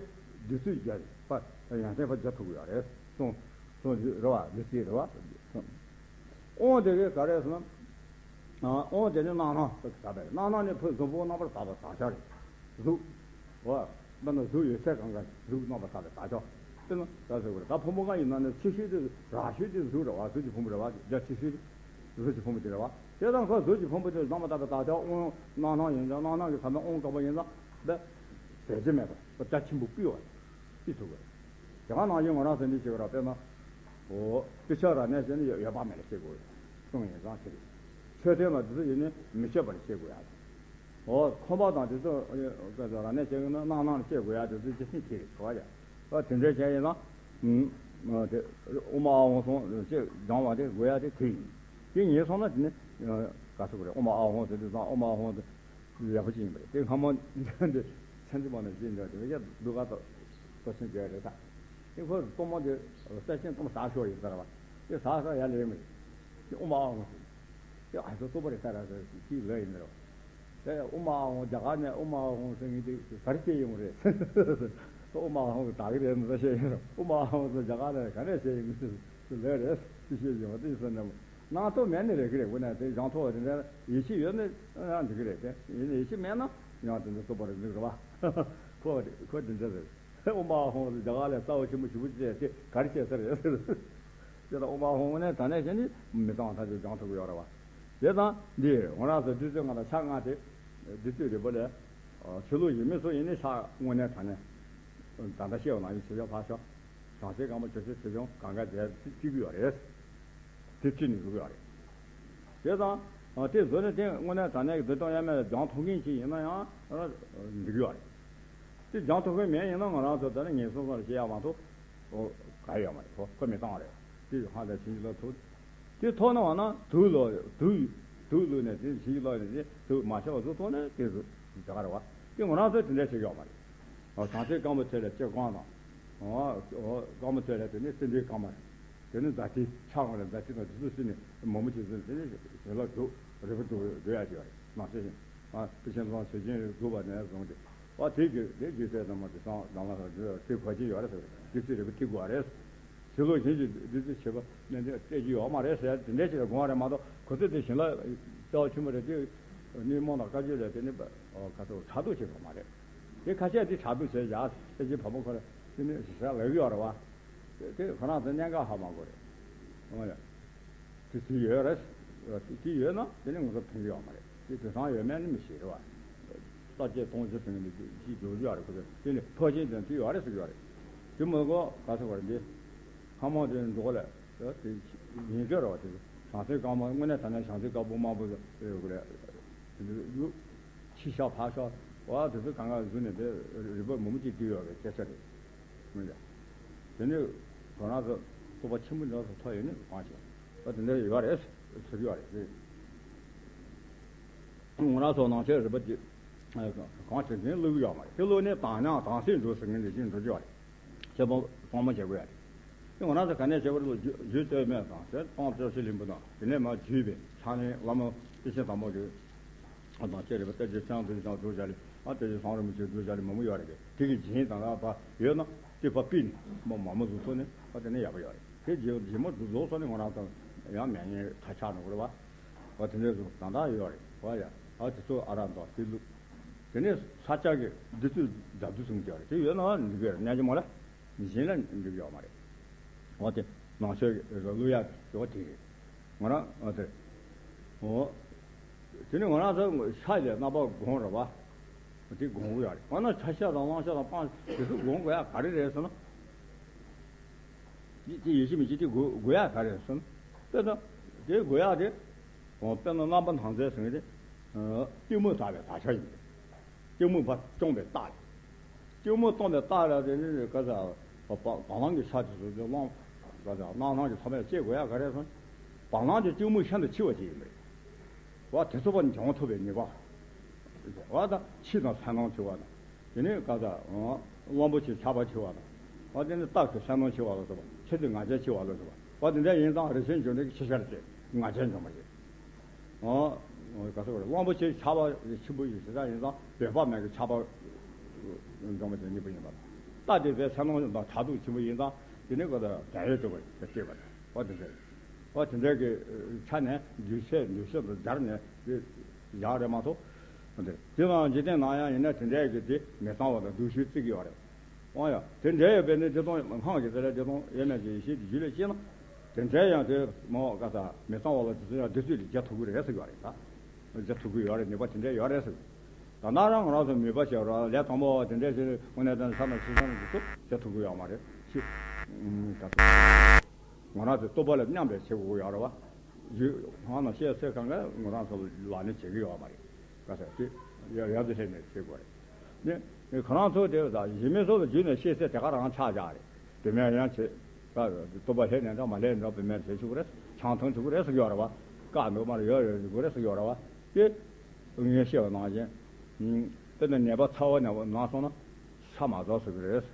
བདུད་རྩི་བརྒྱ་རེད་བ། ཡོན་ཏན་ཕར་བརྒྱ་ཐུབ་ཀྱི་ཡོད་རེད། གསུང་གསུང་རྒྱུ་རེད་བ། བདུད་རྩི་རེད་བ། དབང་དེ་གི་ག་རེ་ཟེར་ན། དབང་དེ་ནི་རྣམ་སྣང་དུ་ད་པས་རྣམ་སྣང་ནི་ཕུ་གཟུགས་ཕུང་རྣམ་པར་དག་པའི་དག་ཆ་རེད། གཟུགས། བ། དཔེར་ན་གཟུགས་ཡོད་ཚད་གང་ག་གཟུགས་རྣམ་པར་དག་པའི་དག་ཆ། དཔེར་ན་ད་ཟེར་བ་རེད། ད་ཕུང་པོ་ལྔ་ཡིན་ན་ནི་ཆེ་ཤོས་དེ་རགས་ཤོས་དེ་གཟུགས་རེད་བ། གཟུགས་ཀྱི་ཕུང་པོ་རེད་བ། རྒྱ་ཆེ་ཤོས་དེ་གཟུགས་ཀྱི་ཕུང་པོ་དེ་རེད་བ། དེ་དང་ཁོ་གཟུགས་ཀྱི་ཕུང་པོ་དེ་རྣམ་པར་དག་པའི་དག་ཆ་དབང་རྣམ་སྣང་ཡིན་ཙང་རྣམ་སྣང་གི་ཁ་མའི་དབང་དཀར་པོ་ཡིན་ཙང་དེ་ཟད་རྒྱུ་མེད་པ་རྒྱ་ཆེན་པོ་སྤེལ་བ་སྤེལ་ཐུབ་པ་རེད། དེ་ག་ནང་བཞིན་ང་རང་ཚོ་འདི་བྱེད་པ་ར་དཔེར་ན། འོ། སྤྱི་ཆ་ར་གནས་བྱས་ནས་ཡོད་པ་མེད་ལ་བྱེད་དགོས། གསུང་ཡིན་ཙང་ཁྱེད་ཀྱིས། མཆོད་རྟེན་ལ་འདི་ཚོ་ཡིན་ནས་མི་བྱེད་པར་བྱེད་དགོས་ཡ། འོ། ཁང་པ་དང་དེ་ཚོ་དཔེ་ཚོ་ར་གནས་བྱེད་ཀྱི་ན་སྣང་སྣང་བྱེད་དགོས་ཡ་དེ་ཚོ་ཇི་སྲིད་ཁྱེད་ཀྱིས་གོ་བ་ཡ། འོ་དེ་འདྲའི་བྱས་ཡིན་ན། ཨུམ། དེ། དབུ་མ་ཨ་ཧོང་གསུང་ཅེས་སྦྱང་བ་དེ་དགོས་ཡ་དེ་ཁོ་ཡིན། དེ་ཉིད་སོང་ན་དེ་ནི། ག་ཚོད་དགོས་རེད། དབུ་མ་ཨ་ཧོང་ཟེར་དུས་ཙང་དབུ་མ་ཨ་ཧོང་དེ། ཡག་པོ་ཅིག་ཡིན་པ་རེད། དེ་སྔ་མོ་འདི་ཚན་རྩིས་པ་ནས་བཤད་འདྲ་དེ་ཡ་སྡུག་ག་ཏོ་ཏོ་ཆེན་བྱས་རེད་ད། དེ་ཁོ་གཏོར་མ་དེ་གསལ་ཆེན་གཏོར་མ་ཟ་ཤོག་ཡིན་ས་རེད་བ། དེ་ཟ་ས་ཡ་ལེ་མི་རེད། དེ་དབུ་མ་ཨ་ཧོང་ཟེར། དེ་ཨ་ཚོ་གཏོར་པ་རེད་ས་ར་ཟེར་ཅིག་ལོས་ཡིན་ནི་རེད་བ། དེ་དབུ་མ་ཨ་ཧོང་རྒྱ་གར་ནས་དབུ་མ་ཨ་ཧོང་ཟེར་མཁན་དེ་ག་རེ་བཤད་ཡོང་རེད། དབུ་མ་ཨ་ཧོང་གི་དག་གི་རེད་མི་ཟ་བཤད་ཡོང་རེད། དབུ་མ་ཨ་ཧོང་ཟེར་རྒྱ་གར་ནས་ག་ནས་བཤད་ཡོང་གི་ཟེར་ལོས་རེད་དེ་བཤད་ཡོང་བ་དེ་ཟེར་ནས། སྣང་སྟོབས་མེད་ནི་རེད་ཀྱི་རེད། དངོས་གནས་དེ་སྦྱང་ཐུབ་པ་དེ་འདྲ་ཡིད་ཆེས་ཡོད་ནི་ཡང་འགྲིག་གི་རེད། དེ་ཡིན་ནའི་ཡིད་ཆེས་མེད་ན་ཡང་དེ་འདྲ་སོ་པ་རེད་འགྲིག་རེད་བ། ཁོ་ཁོ་དེ་འདྲ་རེད། དབུ་མ་ཧོང་རྒྱ་གར་ལ་རྩ་བ་ཆེན་པོ་ཞེ་པོ་བྱས་ཏེ་ག་རེ་བྱས་ས་རེད་ཟེར། དེ་ལ་དབུ་མ་ཧོང་ནས་ད་ནས་བྱས་ནི་མི་གཙང་ཐག་ཆོད་སྦྱང་ཐུབ་ཀྱི་ཡོད་རེད་བ། དེ་དང་འདི་ང་རང་ཚོ་བདུད་རྩི་ལྔ་དང་ཕྱག་ལྔ་དེ་བདུད་རྩི་རིལ་བུ་ལས། ཆོས་ལུགས་ཡིན་མིན་སུ་ཡིན་ནི་ཕྱག་དངོས་གནས་དྲང་གནས། ད་ལྟ་བཤད་པ་ནང་བཞིན་བྱེད་ཕྱོགས་ཕར་ཕྱོགས། བྱང་སེམས་སྒང་མ་ཆོས་ཕྱོགས་ཆོས་སྐྱོང་གང་ག་དེ་བརྩི་གི་ཡོད་རེད། དེ་བརྩི་ནས་འགྲོ་གི་ཡོད་རེད། དེ་དང་། དེ་བཟོ་ནས་དེ་དངོས་གནས་དྲང་གནས་ཀྱི་བདེ་སྟོང་དབྱེར་མེད་ལ་སྦྱང་ཐུབ་མཁན་ཅིག་ཡིན་ན་ཡང་འགྲིག་གི་ཡོད་རེད། དེ་སྦྱང་ཐུབ་མཁན་མེད་ཡིན་ན་ང་རང་ཚོ་ད་ནི་ངན་སོང་ཙམ་བཤད་ཡ་མ་གཏོགས། ག་ཡོད་མ་རེད། ཁོ་ཁོ་མི་གཙང་བ་རེད། དེ་ཧ་ལས་བྱིན་གྱིས་བརླབས་ཐུབ། དེ་ཐོག་ན་བ་ན་དུག་ལོ་དུག་དུག་བླུགས་ནས་དེ་བྱིན་གྱིས་བརླབས་ནས་དེ་དུག་མ་ཤོར་བ་བཟོ་ཐུབ་ན་དེ་བཟོ་དེ་ག་རེད་བ། དེ་ང་རང་ཚོས་དེ་འདྲ་བྱེད་ཀྱི་ཡོད་མ་རེད། བྱང་སེམས་སྐམ་པོ་ཐོད་ལ་ལྕེ་སྒང་དང་། སྐམ་པོ་ཐོད་ལ་དེ་ནས་སེ་འབྲུའི་སྐམ་པ་རེད། དེ་ནས་ཟླ་ཐིག་ཕྱག་དབང་ལ་ཟླ་ཐིག་དང་དེ་ཚོ་བསྲེས་ནས་མང་པོ་ཅིག་བཟོས་ནས་དེ་ནས་བྱིན་རླབས་འཇུག་རིལ་བུ་འགྲོ་འགྲོ་ཡ་ཅིག་ཡོད་རེད། ནང་བཤད་ཤིང་། དཔེ་ཆེན་ཚང་ཆོས་ཅན་རིགས་དགུ་པ་ནས་བཟུང་སྟེ། ཨ་དེ་གི་དེ་རྒྱུད་སྲས་ཚང་མ་དེ་སང་ལམ་ལ་ཁར་འགྲོ་ཡ་དེ་གོ་གི་ཡོད་རེད་ཟེར། བདུད་རྩི་རིལ་བུ་སྟེར་དགོས་པ་རེད། ཕྱི་ལོགས་གཞན་གྱིས་བདུད་རྩི་བྱེད་པ་ནི་སྟེར་རྒྱུ་ཡོད་མ་རེད་ཟེར་དེ་འདྲ་ཞིག་ལ་དགོངས་པ་རེད་མ་གཏོགས། ཁོ་ཚོས་དེ་བྱིན་རླབས་རྩ་བ་ཆེན་པོ་རེད་དེ། ནི་རྨོངས་དང་བཀའ་བརྒྱུད་ལས་དེ་ནི་ག་ཚོད་ཕྲག་དོག་བྱེད་དགོས་མ་རེད། དེ་ཁ་ཤས་དེ་ཕྲག་དོག་བྱས་བཞག་ཨེ་ཅེ་བ་མོ་ཁོ་ར་དེ་ནི་ཞེ་དྲག་ལབ་ཀྱི་ཡོད་རེད་བ། དེ་དེ་ཁོ་རང་ཚོ་གནད་འགག་ཧ་མ་གོ་རེད། འོ་ཡ། དེ་དེ་ཡོད་རེད། དེ་དེ་ཡོད་ན་དེ་ནི་ང་ཚོ་ཕན་གྱི་ཡོད་མ་རེད། དེ་དེང་སང་ཡོད་མེད་ནི་མི་ཤེས་རེད་བ། ས་བཅད་སྟོང་བཅུ་ཟིན་ནི་དེ་ཅིག་འཇོག་རྒྱུ་ཡོད་རེད། ཁོ་ཚོ་དེ་ནི་ཕོ་ཆེན་དེ་དེ་ཡོད་རེད་ཟེར་གྱི་ཡོད་རེད། དེ་མ་གཏོགས་ག་ཚོད་བར་འདི་ལྷ་མོ་དེ་འགྲོ་ལ་དེ་ཡིན་གྱི་རེད་བ། དེ་བྱང་སེམས་དཀར་མོ་དངོས་གནས་དྲང་གནས་བྱང་སེམས་དཀར་པོ་དམར་པོ་ཡོད་དགོས་རེད། དེ་ཚོ་ཕྱི་ཤ་ཕ་ཤ་བ་དེ་ཚོ་གང་ག་བཟོས་ནས་དེ་རིག་པ་མང་པོ་ཅིག་བསྡུས་ཡོད་པའི་སྐད་ཆ་རེད། མི་འདྲ། དེ་ནས་ཁོ་རང་ཚོ་རྟོགས་པ་ཆེན་པོ་འདྲ་ཚོ་ཐོབ་ཡོད་ནི་གང་ཞིག་ཨ་དེ་འདྲ་ཡོད་རེད་ཟེར་གྱི་ཡོད་རེད། ང་རང་ཚོ་ནང་ཆོས་རིག་པ་འདི་གང་བྱེད་མཁན་བླུག་ཡོད་མ་རེད། དེ་བླུག་ནས་དྭངས་སྙིགས་དྭངས་གསལ་འགྲོ་ཟེར་མཁན་འདི་བཞིན་འགྲོ་གི་ཡོད་རེད། ཁྱེད་པོ་གཙང་མ་བྱེད་དགོས་ཡ་རེད། དེ་ང་རང་ཚོ་ག་ནས་བྱེད་དགོས་རེད་ལ་རྒྱུད་རྒྱུད་སྟོད་སྨད་དང་དེ་སྟོང་བཅོ་ཤེས་ལྷུན་པོ་དང་དེ་ནས་མ་བརྒྱུད་པའི་ཕྱག་ལེན་བླ་མ་དེ་བཞིན་དམ་པ་གི་ཨ་དང་བཅས་རེད་པ། ལྟ་རྒྱུ་ཅང་དུ་ཅང་སྒྲུབ་བྱ་ལེ། ཨ་ལྟ་རྒྱུ་སང་རིན་པོ་ཆེ་སྒྲུབ་བྱ་ལེ་མང་པོ་ཡོད་རེད་པས། དེ་གི་རྗེས་དང་ར་བ་ཡོད་ན་དེ་བ་པི་ནི་མ་མ་མ་བཟོ་ཚོ་ནི་ཨ་དེ་ནི་ཡག་པོ་ཡོད་རེད། དེ་རྗེས་རྗེས་མ་བཟོ་ཚོ་ནི་ང་རང་ཚོ་ཡང་མེད་ངན་ཐ་ཆག་ནོ་རེད་བ། ཨ་དེ་འདྲ་བཟོ་ད་ད་ཡོད་རེད་བ་ཡ། ཨ་དེ་ཚོ་ཨ་ར་འདོག་དེ་ལུགས། དེ་ནས་ས་སྐྱ་གི་བདུད་རྩི་རྫ་བདུད་གསུམ་ཀྱང་རེད། དེ་ཡོད་ན་འགྲིག་གི་རེད། གནས་ཀྱི་མ་ལ་མི་གཞན་ལ་འགྲིག་ཡོད་མ་རེད། འོ་དེ་ནང་ཆོས་ཀྱི་བླུ་ཡག་གི་འོ་དེ་རེད། ང་རང་འོ་དེ་འོ་དེ་ནི་ང་རང་ཚོ་ཤ་ཡི་རྣམ་པ་སྒོམ་རེད་བ། དེ་སྒོམ་དགོས་ཡག་རེད། འོ་ན་ཆ་ཤས་དང་གླང་ཤ་དང་སྤང་དེ་ཚོ་སྒོམ་དགོས་ཡག་ག་རེ་རེད་ཟེར་ན། དེ་ཡེ་ཤེས་མི་བྱེད་དེ་དགོས་དགོས་ཡག་ག་རེ་རེད་ཟེར་ན། དཔེར་ན་དེ་དགོས་ཡག་དེ། འོ་དཔེར་ན་རྣམ་པར་སྣང་མཛད་ཟེར་མཁན་དེ། སྐྱིལ་མོ་ཟ་བའི་དག་ཆ་ཡིན་པས། སྐྱིལ་མོ་ཕར་བཅོམ་པའི་རྟགས་རེད། སྐྱིལ་མོ་བཅོམ་པའི་རྟགས་རེད། དེ་ནི་ག་ས་བ་བ་བ་ལང་གི་ཤ་དེ་ཚོ་དེ་གླང་ག་ས་སྣང་སྣང་གི་ཚོ་མས་བཅད་དགོས་ཡག་ག་རེ་སོང་། བ་ལང་དེ་སྐྱིལ་མོ་ཤིན་ཏུ་ཆེ་བ་ཅིག་ཡིན་པས། བ་དེ་ཚོ་བ་འབྱུང་ཐུབ་པའི་ནུས་པ། བ་དང་ཕྱི་དང་སྣང་ཆེ་བ་དང་། དེ་ནི་ག་ས་གླང་པོ་ཆེ་ཆགས་པ་ཆེ་བ་དང་། བ་དེ་ནི་སྟག་གི་སྣང་ཆེ་བ་ལ་སོགས་པ། ཆེ་དེ་ང་རྒྱལ་ཆེ་བ་ལ་སོགས་པ། བ་དེ་འདྲ་ཡིན་ཙང་རིན་ཆེན་འབྱུང་གནས་ཀྱི་ཕྱི་ཤར་ཅན་ང་རྒྱལ་འབྱུང་བ་ཡིན། ཨོ། ག་ཚོད་རེད། གླང་པོ་ཆེ་ཆགས་པ་ཆེན་པོ་ཡིན་ཞེ་དྲག་ཡིན་ཙང་འདོད་པ་མེད་ཀྱི་ཆགས་པ་འབྱུང་བ་དེ་གཉིས་པོ་ཡིན་པ་དང་། རྟ་དེ་བས་སེམས་སྣང་དང་ཕྲག་དོག་ཆེན་པོ་ཡིན་ཙང་དེ་ནི་ག་ད་བྲལ་ཡོད་འགྲོ་བ་ཡིན་ཅེས་པ་དང་། ཨོ་དེ་འདྲ་ཨོ་དེ་འདྲ་གི་ཆ་ནས་འདུས་བྱས་འདུས་བྱས་དང་སྦྱར་ནས་དེ་བཞག་རེད་མ་གཏོགས། དེ་དེ་ནང་འཇིག་རྟེན་ནང་ཡང་ཡིན་ན་དེ་འདྲ་གི་དེ་མི་གཙང་བ་དང་སྡུག་ཤོས་བརྩི་གི་ཡོད་རེད། འོ་ཡ། དེ་འདྲ་ཡོད་པས་ནི་དེ་དང་སྔགས་ཀྱི་དེ་ལ་དེ་དང་ཡོད་མེད་ཀྱི་ཡེ་ཤེས་ཀྱི་རྒྱུད་ལས་ཤེས་ན། དེ་འདྲ་ཡང་དེ་མོ་ག་ས་མི་གཙང་བ་ལ་དེ་ཚོ་ཡང་བདུད་རྩི་ལས་རྒྱལ་ཐུབ་ཀྱི་རེད་ཟེར་གྱི་ཡོད་རེད་ད། རྒྱལ་ཐུབ་ཀྱི་ཡོད་རེད། ནུས་པ་དེ་འདྲ་ཡོད་རེད་ཟེར། ད་ནང་རང་ང་རང་ཚོ་མོས་པ་བྱས་རོགས་ལས་དང་པོ་བ་དེ་འདྲ་ཞིག་དངོས་གནས་དོན་ས་ན་ཤི་སོང་གི་ཚོ་རྒྱལ་ཐུབ་ཀྱི་ཡོད་མ་རེད་ཤི། ད་ང་རང་ཚོ་རྟོགས་པ་ལ་མཉམ་པའི་བྱེད་དགོས་ཀྱི་ཡོད་རེད་བ། རྒྱུད་སྔགས་ནང་བཤད་ཚད་གང་ག་ང་རང་ཚོ་ལ་ནི་བྱེད་ཀྱི་ཡོད་མ་རེད། ག་ས་དེ་ཡ་ཡ་དེ་ལྷན་ནས་བྱེད་དགོས་རེད། ནི་ཁོ་རང་ཚོ་དེ་ད་གཞི་མེད་སོགས་ལ་རྒྱུད་ནས་བཤད་ཚད་དེ་ག་རང་ཆགས་བཞག་རེད། དེ་མེད་ཡང་བྱེད། ད་རྟོགས་པ་ལྷན་ནས་འདྲ་མ་ལྷན་འདྲ་བུད་མེད་བྱེད་ཆོག་གི་རེད། ཆང་འཐུང་ཆོག་གི་རེད་ཟེར་གྱི་ཡོད་རེད་བ། བཀག་འདུག་མ་རེད་ཡོད་རེད་ཟེར་གྱི་རེད་ཟེར་གྱི་ཡོད་རེད་བ། དེ་ངས་བཤད་པ་ནང་བཞིན། དཔེར་ན་ནད་པ་ཚ་བ་ནད་པ་ན་སོང་ན་ཤ་མ་ཟ་ཟེར་གྱི་རེད། རེད་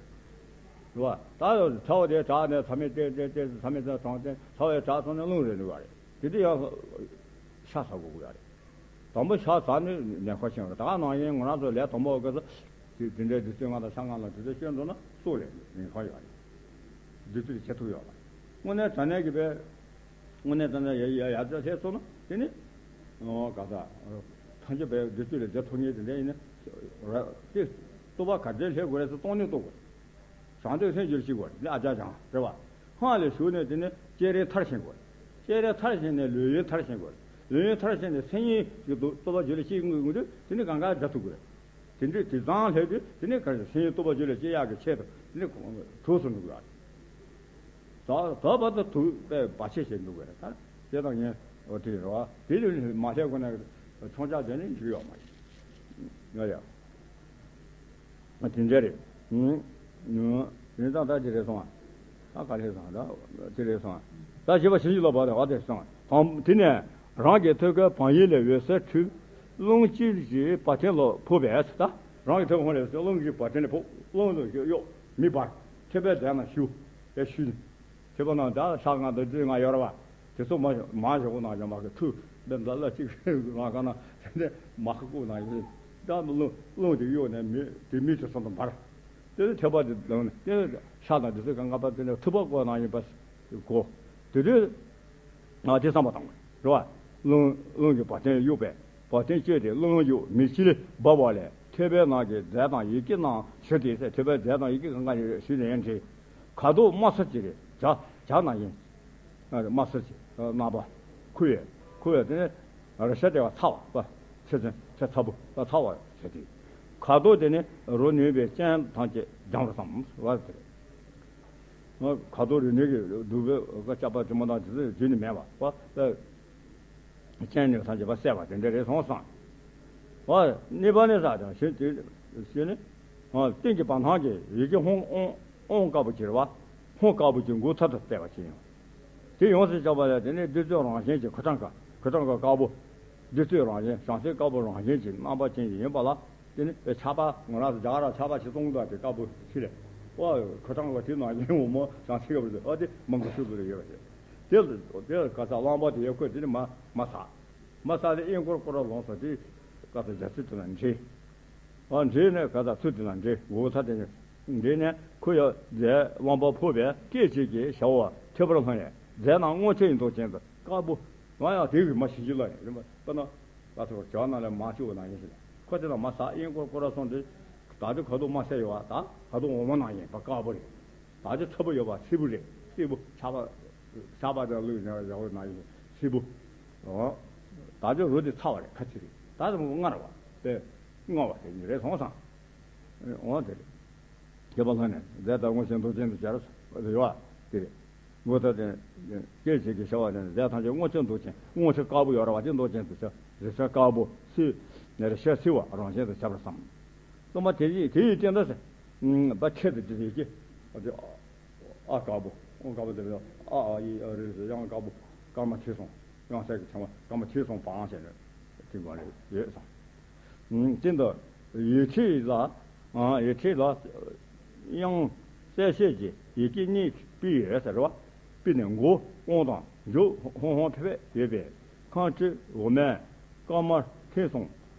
བ། ད་ཚ་བ་དེ་དྲག་ནས་ཚ་མེད་ཏེ་ཏེ་ཏེ་ཚ་མེད་ཚ་གྲང་ཏེ་ཚ་བའི་དྲག་སོང་ནས་རླུང་རེད་འདུག་བ་རེད། དེ་དུས་ཡང་ཤ་ཟ་དགོས་ཀྱི་ཡོད་རེད། དང་པོ་ཤ་ཟ་ནས་ནད་ཁོ་ཤེས་རེད། ད་ག་ནང་བཞིན་ང་རང་ཚོ་ལས་དང་པོ་ག་ཚོད་དེ་དེ་འདྲའི་བདུད་རྩི་ལྔ་དང་ཤ་ལྔ་ལ་དེ་ཚོ་ཤོད་འགྲོ་ན་སྲོག་ལས་ནད་ཁོ་ཡོད་རེད། བདུད་རྩི་བྱེད་ཐུབ་ཡོད་རེད། དངོས་གནས་དྲང་གནས་ཀྱི་བས་དངོས་གནས་དྲང་གནས་ཡ་ཡ་ཡ་ཚ་ལྷད་སོང་ན་དེ་ནི་ཨོ་ག་ས་ཐམས་ཅད་པའི་བདུད་རྩི་ལས་རྒྱལ་ཐུབ་ངེས་དེ་འདྲ་ཡིན་ན་ར་དེ་རྟོགས་པ་ག་འདྲའི་ལྷད་དགོས་རེད་ཟེར་སྟོང་ཉིད་རྟོགས་དགོས། བྱང་སྟོད་ལྷན་སྦྱོར་ཤེས་དགོས་རེད། ཨ་ཅག་ཅང་རེད་བ། སྔགས་ལས་ཞུགས་ནས་དེ་ནས་སྤྱན་རས་མཐར་ཕྱིན་དགོས་རེད། སྤྱན་རས་མཐར་ཕྱིན་ནས་ལོག་གཡས་མཐར་ཕྱིན་དགོས་རེད། ལོག་གཡས་མཐར་ཕྱིན་ནས་མཚན་ཉིད་ཀྱི་རྟོགས་པ་རྒྱུད་ལ་སྐྱེས་དགོས་དགོས་དུས་དེ་ནས་གང་ག་སྒྲ་ཐུག་དགོས་རེད། དེ་འདྲའི་དེ་ཙང་ལྷོད་དུས་དེ་ནས་ག་རེ་མཚན་ཉིད་རྟོགས་པ་རྒྱུད་ལ་སྐྱེ་ཡག་གི་ཆེད་དུ་དེ་ནས་གྲོགས་སུ་འགྲོ་དགོས་རེད། ད་ད་བར་དུ་དུག་པས་བར་ཆད་བྱེད་འདུག་གས་ད་ཅེས་དང་ངས་འོ་དེ་རེད་བ། དེ་ལས་མ་བསླད་གོ་ན་མཆོང་བྱ་བྱས་ནས་འཇིག་ཡོད་མ་ཡིན། ཡ་ཡ། དེ་འདྲ་རེད། ཡིན་ཙང་ད་དེ་རེད་སོང་ཨ། ད་ག་རེ་སོང་ད་དེ་རེད་སོང་ཨ། ད་བཞི་པ་བྱིན་གྱིས་རློབ་པ་དང་བ་དེ་སོང་ཨ། དང་དེ་ནས་རང་གི་ཐོད་རྒལ་བག་ཡིད་ལས་འོད་ཟེར་འཕྲོས། རླུང་གཅིག་གིས་བ་དན་ལ་ཕོག་པས་ད། རང་གི་ཐོད་རྒལ་ལས་རླུང་གཅིག་བ་དན་ལ་ཕོག་རླུང་དུ་གཡོ་མི་འབར། ཐོད་པའི་གདན་ལ་ཞུ། ཨེ་ཞུ། ཐེག་པ་ནང་ད་ཤ་ལྔ་དང་བདུད་ལྔ་ཡོད་རེད་བ། དེ་ཚོ་མ་མ་ཞོག་གོ་ནང་ཡོད་མ་གི་ཐུ་འདི་འདི་ལ་གཅིག་ལ་ག་ན་དེ་ནས་མ་ཁ་ཀུ་ནང་ཡོད་ད་རླུང་རླུང་དེ་གཡོ་ནས་མི་དེ་མི་དེ་ཚོ་དང་འབར། དེ་ནས་ཐོད་པ་དེ་བླངས་ནས་དེ་ནས་ཤ་དང་དེ་ཚོ་གང་ག་པ་དེ་ནས་ཐུབ་པ་བཀོད་གནང་ཡིན་པ་གོ། དེ་དུས་ང་དེ་བསམ་པ་བཏང་བ་རེད་བ། རླུང་རླུང་གི་བ་དན་གཡུགས་པས་བ་དན་བསྐྱོད་དེ་རླུང་གཡུག་མེ་ལྕེ་འབབ་པ་ལས་ཐོད་པའི་ནང་གི་རྫས་དང་ཡི་གེ་རྣམས་ཞུ་སྟེ་ཟེར། ཐོད་པའི་རྫས་དང་ཡི་གེ་གང་ག་ཞུས་ནས་འདྲེས། ཁ་དོག་དམར་སེར་གྱི་རེད། བྱ་བྱ་ནང་བཞིན་དམར་སེར་གྱི་རྣམ་པ་ཁུ་བས་ཁུ་བས་དེ་ནས་རེག་བྱ་དེ་བ་ཚ་བ་ཚེ་ཚེ་ཚ་པོ་ཚ་བ་ཟེར་ཏེ། ཁ་དོག་དེ་ནི་རོ་ནུས་པའི་སྤྱན་ཐམས་ཅད་སྦྱངས་རོ་བསམ་བ་དེ་རེད། ཁ་དོག་རིག་ནུས་ཀྱི་སྡུག་པའི་དཔེ་ཆ་པ་དེ་མོ་དང་དེ་ཚོ་རྒྱུད་ནི་མེད་པ་པ། སྤྱན་ནི་ཐམས་ཅད་པ་གསལ་བ་དེ་འདྲ་རེད་སོང་བསམ། ཨ་གཉིས་པ་ནི་ས་དང་ཞེས་དེ་ཞེས་ནི། ཨ་སྟེང་གི་བ་ཐང་གི་ཡི་གེ་ཧོང་ཨོང་ཨོང་དཀར་པོ་གྱུར་པ། ཧོང་དཀར་པོ་གྱི་མགོ་ཚར་དུ་བལྟས་པ་ཅི་ཡང་། དེ་ཡོངས་སུ་རྫོགས་པ་ལ་དེ་ནི་བདུད་རྩི་རང་བཞིན་གྱི་ཁུ་ཁྲག་དཀར་ཁུ་ཁྲག་དཀར་དཀར་པོ། བདུད་རྩི་རང་བཞིན་བྱང་སེམས་དཀར་པོ་རང་བཞིན་གྱི་རྣམ་པ་ཅན་ཡིན་པ་ལ། དེ་ནི་ཆར་པ་ང་རང་ཚོ་རྒྱ་གར་ཆར་པ་ཞིག་གཏོང་འདུག་དེ་དཀར་པོ་ཞིག་རེད། ཨོ་ཁུ་ཁྲག་དཀར་དེ་ནང་བཞིན་འོ་མ་བྱང་སེམས་དཀར་པོ་རེད། ཨོ་དེ་མང་པོ་ཤོས་པོ་རེད་ཡོད་པ་རེད། དེ་དེ་ག་ས་རླངས་པ་དེ་ཡོད་ཁོས་དེ་ནི་མ་མ་ཟ། མ་ཟ་དེ་ཨིན་སྐོར་སྐོར་ར་ལོངས་སོ་དེ་ག་ས་རྒྱ་ཚུལ་དེ་ན་འདྲེས། ཨ་འདྲེས་ནས་ག་ས་ཚུལ་དེ་ན་འདྲེས་འོ་ཚ་དེ་ནི་འདྲེས་ནས་ཁོ་ཡ་རྫས་རླངས་པ་ཕོག་པས་སྐད་ཅིག་གིས་ཞ་བོ་ཐོད་པར་ལྷུང་ནས་རྫས་རྣམས་སྔོ་ཆེན་གྱི་མདོག་ཅན་དུ་དཀར་པོ། ང་ཡང་དེ་གི་མ་ཤི་ཤི་ལ་ཡིན་རིམ་པ་ན་ལ་ཐོར་བྱ་ན་ལ་མ་བཅུག་ན་ཡིན་ཞིག་ལ་ཁོ་དེ་ལ་མ་ཟ་ཨིན་སྐོར་སྐོར་ར་སོང་དེ་ད་དེ་ཁ་དོག་དམར་སེར་ཡོད་བ་ད་ཁ་དོག་འོ་མ་ནང་ཡིན་པ་དཀར་པོ་རེད། ད་ཅི་ཚ་པོ་ཡོད་པ་སིལ་བུ་རེད། སིལ་བུ་ཆར་པ་ཆར་པ་དང་བླུགས་ནས་ཡག་པོ་ན་ཡིན་སིལ་བུ། ཨོ། ད་ཅི་རོ་དེ་ཚ་བ་རེད་ཁ་ཚིག་རེད། ད་ཅི་མོ་མངར་བ་དེ་མངར་བ་དེ་ཉིད་རེད་སོང་ཙང་། ཨོ་དེ་རེད། ཁྱད་པར་ལྷག་ནས་རྫས་ལྟར་སྔོ་ཆེན་མདོག་ཅན་དུ་སྦྱར་ཟེར་བ་དེ་རེད། མགོ་ཐ་དེ་སྐད་ཅིག་གིས་ཤ་བ་དེ་རྫས་ཐམས་ཅད་སྔོ་ཆེན་མདོག་ཅན་སྔོ་ཆེན་དཀར་པོ་ཡོད་ར་བ་དེ་མདོག་ཅན་དུ་སྦྱར། རེག་བྱ་དཀར་པོ་སིལ་ནས་རེག་བྱ་སིལ་བ་རང་བཞིན་དུ་ཁྱབ་པར་བསམ། གསུམ་པ་དེ་ཡིས་དེ་ཡི་སྟེང་དུ་ཟེར། པ་ཁྱེད་དུ་འདི་ཡི་གེ་ཨ་དཀར་པོ་ཨོ་དཀར་པོ་དེ་ཨ་ཨ་ཡི་ཨ་རི་ཡང་དཀར་པོ་དཀར་མ་ཁྱེད་སོང་། ཡང་སའི་གི་ཚང་མ་དཀར་མ་ཁྱེད་སོང་བའང་བྱས་ནས་དེ་མ་རེད་ཡོད་སོང་། སྟེང་དུ་ཡེ་ཁྲིད་ལ་ཡེ་ཁྲིད་ལ་དབྱངས་གསལ་བྱེད་ཀྱི་ཡི་གེ་གཉིས་པི་ཡོད་ཟེར་བ། པི་ནི་མགོ་དབང་དང་མཇུག་ཧོང་ཧོང་ཕེ་ཕེ་ཡོད་པས། ཁང་ཁྲི་འོ་མས་དཀར་དམར་ཁེངས་སོང་།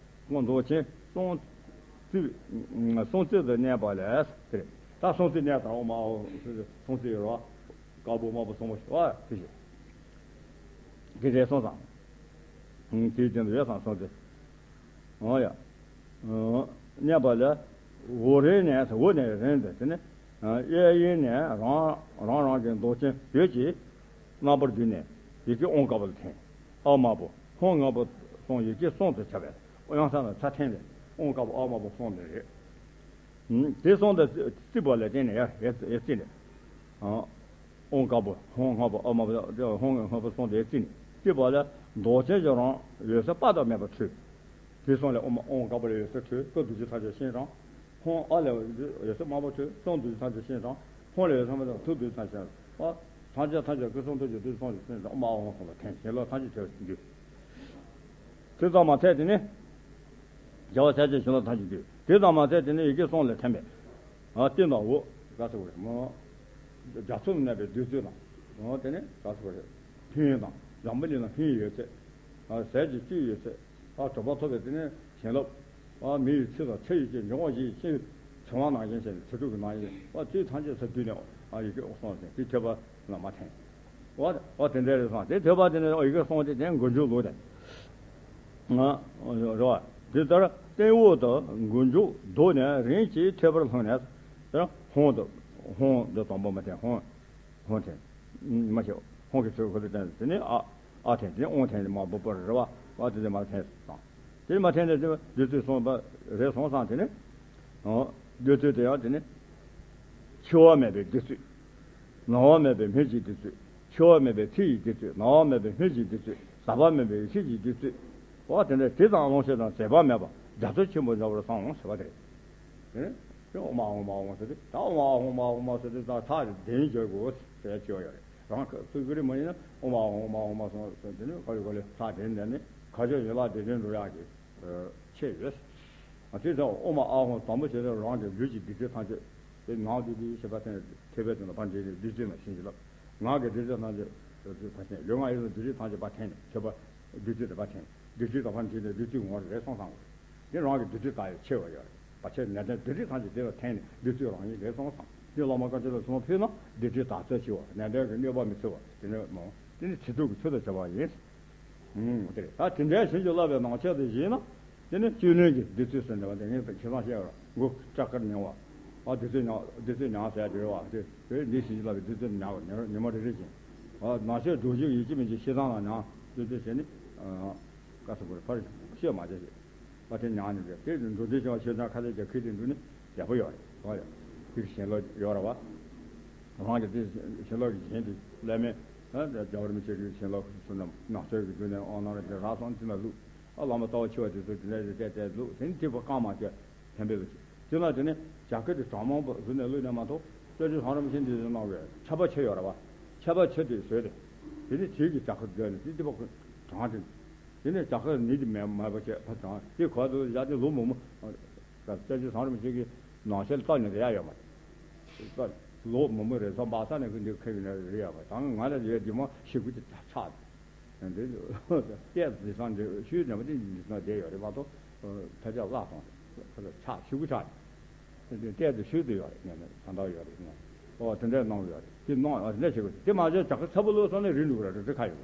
མདོག་ཅན་སྲོང་བཙན་སྲོང་བཙན་དུ་གནས་པ་ལས་དེ་རེད། ད་སྲོང་བཙན་གནས་དང་འོ་མ་སྲོང་བཙན་ཡོད་ར་དཀར་པོ་དམར་པོ་སྲོང་པོ་ཞིག་བ་དེ་བཞིན་དེ་རེད་སོང་ཙང་། དེའི་སྟེང་དུ་ཡོད་ཙང་སོང་སྟེ། འོ་ཡ། གནས་པ་ལས་འོ་རེ་ནས་འོ་ནས་རེ་འདི་དེ་ནི་གཡས་གཡོན་ནས་རང་རང་རང་གི་མདོག་ཅན་བོད་ཀྱི་རྣམ་པར་བསྡུས་ནས་ཡི་གེ་ཨོང་དཀར་པོ་ལ་འཐེན། ཨ་དམར་པོ་ཧོང་དམར་པོ་སོང་ཡི་གེ་གསུམ་དུ་ཁྱབ་པས་དབྱངས་གསལ་ལ་ཚ་འཐེན་ནས་ཨོང་དཀར་པོ་ཨ་དམར་པོ་གསུམ་དེ་རེད། དེ་གསུམ་དུ་བརྩིགས་པ་ལ་བརྟེན་ནས་ཡར་ཡར་བརྩིགས་ནས། ཨོང་དཀར་པོ་ཧོང་དམར་པོ་ཨ་དམར་པོ་ཧོང་དམར་པོ་གསུམ་དེ་བརྩིགས་ནས་བརྩིགས་པ་ལ་མདོག་ཅན་གྱི་རང་འོད་ཟེར་དཔག་ཏུ་མེད་པ་འཕྲོས། དེ་གསུམ་ལས་ཨོ་མ་ཨོང་དཀར་པོ་ལས་འོད་ཟེར་འཕྲོས་སྐུ་རྡོ་རྗེ་ཐམས་ཅད་བཞེངས་དང་། ཧོང་ཨ་ལས་འོད་ཟེར་དམར་པོ་འཕྲོས་གསུང་རྡོ་རྗེ་ཐམས་ཅད་བཞེངས་དང་། ཧོང་ལས་འོད་ཟེར་དམར་པོ་ཐུགས་རྡོ་རྗེ་ཐམས་ཅད་བཞེངས་དང་། ཨ་ཐམས་ཅད་ཐམས་ཅད་སྐུ་གསུང་ཐུགས་རྗེ་ཐུགས་གསུང་ཞིག་བཞེངས་དང་ཨོ་མ་ཨོང་གསུམ་ལ་འཐེན་བྱིན་རླབས་ཐམས་ཅད་བྲལ་བར་འགྱུར། དེ་ཙམ་མ་ཚད་དེ་ནི། བྱ་བ་ཚད་ཅན་བྱིན་རླབས་ཐམས་ཅད་འདུས། དེ་ཙམ་མ་ཚད་དེ་ནི་ཡི་གེ་གསུམ་ལས་འཐེན་པས། ཨ་སྟེང་དང་འོག་ག་ཚོད་རེད་མོ། རྒྱ་མཚོ་ནང་གནས་པའི་བདུད་རྩི་དང་། འོ་དེ་ནི་ག་ཚོད་རེད། ཕན་ཡོན་དང་འཛམ་བུ་གླིང་ན་ཕན་ཡོན་ཡོད་ཚད། ཨ་ཟས་ཀྱི་བཅུད་ཡོད་ཚད། ཨ་གྲོད་པ་ཐོབ་པའི་དེ་ནི་བྱིན་རླབས། ཨ་མི་ཡི་ཚེ་དང་ཚེ་ཡི་ཕྱིར་འབྱུང་བ་བཞི་ཡི་ཕྱིར་བྱ་བ་ནང་བཞིན་བྱས་ནས་ཚེ་སྒྲུབ་ཀྱི་ནང་བཞིན་ཨ་དེ་ཐམས་ཅད་ཚེ་བསྡུས་ནས་ཨ་ཡི་གེ་ཨོ་གསུམ་ཟེར་དེ་ཐོད་པ་ལ་མ་འཐེན། འོ་འོ་དེ་འདྲ་རེད་སོང་དེ་ཐོད་པ་དེ་ནས་ཨོ་ཡི་གེ་གསུམ་དེ་དེ་མགོ་མཇུག་ལོག་དེ། ང་རེད་བ། དེ་ལྟར་སྟེང་འོག་ཏུ་མགོ་མཇུག་བསྡོགས་ནས་རིམ་གྱིས་ཐོད་པར་ལྷུང་ནས་དེར་ཧོང་དུ་ཧོང་དུ་དང་པོ་མ་འཐེན་ཧོང་ཧོང་འཐེན། མ་ཤེས་ཧོང་གི་ཚུལ་ཁོ་དེ་བསྟན་དེ་ནས་ཨ་ཨ་འཐེན་དེ་ནས་ཨོང་འཐེན་མ་བུ་པར་རེད་བ། ཨ་དེ་དེ་མ་འཐེན་སོང་དེ་མ་འཐེན་ནས་དེ་བདུད་རྩི་སོང་བ་རེད་སོང་ཙང་དེ་ནས། བདུད་རྩི་དེ་ཡང་དེ་ནི། འཆི་བ་མེད་པའི་བདུད་རྩི། ན་བ་མེད་པའི་སྨན་གྱི་བདུད་རྩི། འཆི་བ་མེད་པའི་ཚེ་ཡི་བདུད་རྩི། ན་བ་མེད་པའི་སྨན་གྱི་བདུད་རྩི། ཟག་པ་མེད་པའི་ཡེ་ཤེས་ཀྱི་བདུད་རྩི། འོ་དེ་འདྲ་དེ་དང་ལོངས་སྤྱོད་དང་ཟད་པ་མེད་པ་རྒྱ་མཚོ་ཆེན་པོ་འཇོམས་པར་བསམ་ཟེར་བ་དེ་རེད། དེ་ནི་ཨོ་མ་ཨོ་མ་ཨོ་མ་ཟེར་དུས་ད་ཨོ་མ་ཨོ་མ་ཨོ་མ་ཟེར་དུས་ད་ཐག་དེ་བདེན་བརྗོད་དགོས་ཟེར་ཡ་ཅིག་ཡོད་རེད། རང་ཁ་ཚུར་ཀུ་རེ་མ་ཡིན་ན་ཨོ་མ་ཨོ་མ་ཨོ་མ་སོང་ཟེར་དེ་ནི་ག་རེ་ག་རེ་ཐག་དེ་འདྲ་ནི་ཁ་ཕྱོགས་ཡན་ལག་བདེ་ཆེན་འགྲོ་ཡག་གི་ཆེད་ཡོད། དེ་ཚོ་ཨོ་མ་ཨ་ཧོ་དང་པོ་བྱས་ཏེ་རང་གི་ལུས་ཀྱི་བདུད་རྩི་ཐམས་ཅད་དེ་ནང་བདུད་རྩི་ཞེས་པ་དེ་ཐེག་པའི་དོན་ལ་ཕར་འདྲེས་ནས་བདུད་རྩི་ལ་ཤིན་ཅི་ལབ། ངག་གི་བདུད་རྩི་ཐམས་ཅད་བདུད་རྩི་ཕར་འཐེན། ལུས་ངག་ཡིད་གསུམ་བདུད་རྩི་ཐམས་ཅད་ཕར་འཐེན་ནས་མཆོད་པ་བདུད་རྩི་དེ་ཕར་འཐེན། བདུད་རྩི་དང་ཕར་འདྲེས་ནས་བདུད་རྩི་ངོ་རེ་རེ་སོང་ཙང་དེ་རང་གི་བདུད་རྩི་དག་ཡོད་ཆེ་བ་ཡོད་རེད། ཕྱིར་ནན་ཏན་སྡིག་སྒྲིབ་ཐམས་ཅད་དེ་ལ་ཐིམ་ནས་བདུད་རྩི་རང་བཞིན་ལས་སོང་ཙང་། དེ་བླ་མ་དཀོན་མཆོག་ལ་ཚོགས་ཕུལ་ན་སྡིག་སྒྲིབ་དག་ཚར་ཞི་བ། ནན་ཏན་གྱི་གནོད་པ་མི་ཚུགས་པ། དེ་ནས་མོ་དེ་ནི་བྱི་དུར་གྱི་ཚུལ་དུ་བྱ་བ་ཡིན། ཨུམ། དེ་རེད། ད་དེ་འདྲའི་བྱིན་གྱིས་བརླབས་པའི་ནང་ཆོས་དེ་བཞེས་ན། དེ་ནི་བཅོས་ལེན་གྱི་བདུད་རྩི་ཟེར་འདྲ་བ་དེ་ངས་ཁྱེད་རང་བཤད་རོགས། མགོ་སྐྲ་དཀར་མྱང་བ། ཨ། བདུད་རྩི་མྱང་། བདུད་རྩི་མྱང་ཟེར་དེ་རེད་བ། དེ་དེ་འདི་བྱིན་གྱིས་བརླབས་པའི་བདུད་རྩི་མྱང་བ། ཉི་མ་རེ་རེ་བཞིན། ཨ། ནང་ཆོས་སྒྲོག་སྒྲོལ་ཡིད་ཀྱི་མི་འཇིགས་ཤེས་ཐང་ལ་མྱང་། བདུད་རྩི་བྱས་ནས། ཨ། བཀའ་སྲུང་གོ་རེ་ཕར་བཤད་མ་བྱས་ཤིག་ཨ། དེ་མྱང་ནས་བྱས། དེ་འགྲོ་དུས་ཀྱང་ཤེས་ཐང་ཁ་ལས་ཀྱང་ཁུར་དེ་འདུག་ནི་ཡག་པོ་ཡོད་རེད། ཡོད་རེད། དེ་ཞེན་ལོག་ཡོད་རེད་བ། རང་གི་དེ་ཞེན་ལོག་གི་གཞན་དེ་སླད་མེད། ཨ། རྒྱལ་བ་རིན་པོ་ཆེ་གི་ཞེན་ལོག་བསོད་ནམས་ནགས་ཚལ་གྱི་རྒྱུ་ནས་དབང་གནང་རེ་དེ་རག་སོང་། དེ་ན་བླུགས། ཨ། བླ་མ་ལྟ་བ་ཆེ་བ་དེ་ཚོ་དེ་འདྲ་རེ་བལྟས་བལྟས་བླུགས། དེ་ནི་དེ་བ་རྐང་མ་བཅད་ཐན་པའི་ལུགས་ཀྱི་དེ་ན། དེ་ནས་བྱ་སྐད་དེ་གྲངས་མང་པོ་བཟོས་ནས་བླུགས་ནས་མ་གཏོགས། སྐྱབས་རྗེ་ཟམ་རིན་པོ་ཆེ་འདི་ཚོ་གནང་བའི་ཆབ་པ་ཆེ་ཡོད་རེད་བ། ཆབ་པ་ཆེ་དེ་བཟོས་ཏེ། དེ་ནི་དེའི་གི་བྱ་སྐད་བཟོས་ནས་དེ་དེ་བ་གྲངས་དེ། དེ་ནས་བྱ་སྐད་ནི་དེ་མེད་མ་པ་བྱས་ཕར་གྲངས་དེ་གོ་དུ་བཞག་སྟེ་ལོ་མང་པོ། སྐྱབས་རྗེ་ཟམ་རིན་པོ་ཆེ་གི་ནང་ཆེན་ལྟ་ནས་རེ་ཡ་ཡོད་མ་རེད། ལོ་མང་པོ་རེ་ས་འབག་ས་ནས་ཁོ་འདི་ཁ་བའི་ནང་རེ་ཡ་བ། ད་ང་ལ་ཡོད་དེ་མོ་ཞེ་དགུ་དེ་ཆགས། འདི་ལྟས་འཛིན་སང་འདི་ཤུལ་འདྲ་མ་དེ་འཛིན་སང་བསྡད་ཡོད་རེད་མ་གཏོགས། ཕལ་ཆེར་བརླག་སོང་རེད། ཆགས་ཞེ་དགུ་ཆགས་རེད། འདི་ལྟས་དེ་ཤུལ་དུ་ཡོད་རེད། ངས་ནི་ད་ལྟ་ཡོད་རེད། ཨོ། དེ་འདྲ་གནང་ཡོད་རེད། དེ་གནང་ཡོད་རེད། འདི་བྱེད་དགོས། དེ་མ་བྱས་བྱ་སྐད་ཚ་པོ་བླུགས་སོང་ན་རིལ་འགྲོ་གི་རེད། རི་ཁ་ཡོད་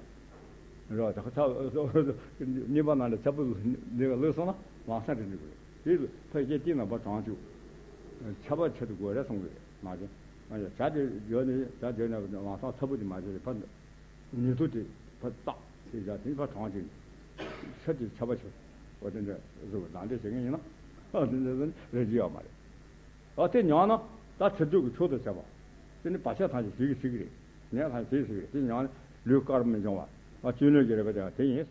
རེད། བྱ་སྐད་ཚ་པོ་གཉིས་པ་ནང་ལ་ཚ་པོ་འདི་བླུགས་སོང་ན་ལམ་སང་རིལ་འགྲོ་གི་རེད། དེ་ཕལ་ཆེར་དེ་རྣམ་པ་གྲངས་བཅུ། ཆབ་པ་ཆེ་དུ་དགོས་རེད་གསུང་གི་རེད། མ་བྱས་མ་བྱས་བྱ་དེ་ཡོད་ནི། བྱ་དེ་ནས་ལམ་སང་ཚ་པོ་དེ་མ་བྱས་ཕར། ཉེ་དུ་དེ་ཕར་བཏགས་ཟེར་བྱ་དེ་ཕར་གྲངས་བཅུ་ནས་ཆ་དེ་ཆབ་པ་ཆེ། འོ། དེ་འདྲ་བཟོ་བ་དང་འདྲ་བྱེད་མཁན་ཡིན་ན། འོ། དེ་འདྲ་བཟོ་ནས་རེ་ཅི་ཡོད་མ་རེད། ཨ། དེ་མྱངས་ན་ད་ཚེ་སྡུག་གི་མཆོག་ཏུ་བྱ་བ། དེ་ནི་བག་ཆགས་ཐམས་ཅད་ཞི་གི་ཞི་གི་རེད། ནད་ཐམས་ཅད་ཞི་གི་རེད། དེ་མྱངས་ནས་ལུས་དཀར་མི་འབྱུང་བ། ཨ། བཅོས་ལེན་གྱི་རེ་བ་དེ་དེ་ཡིན།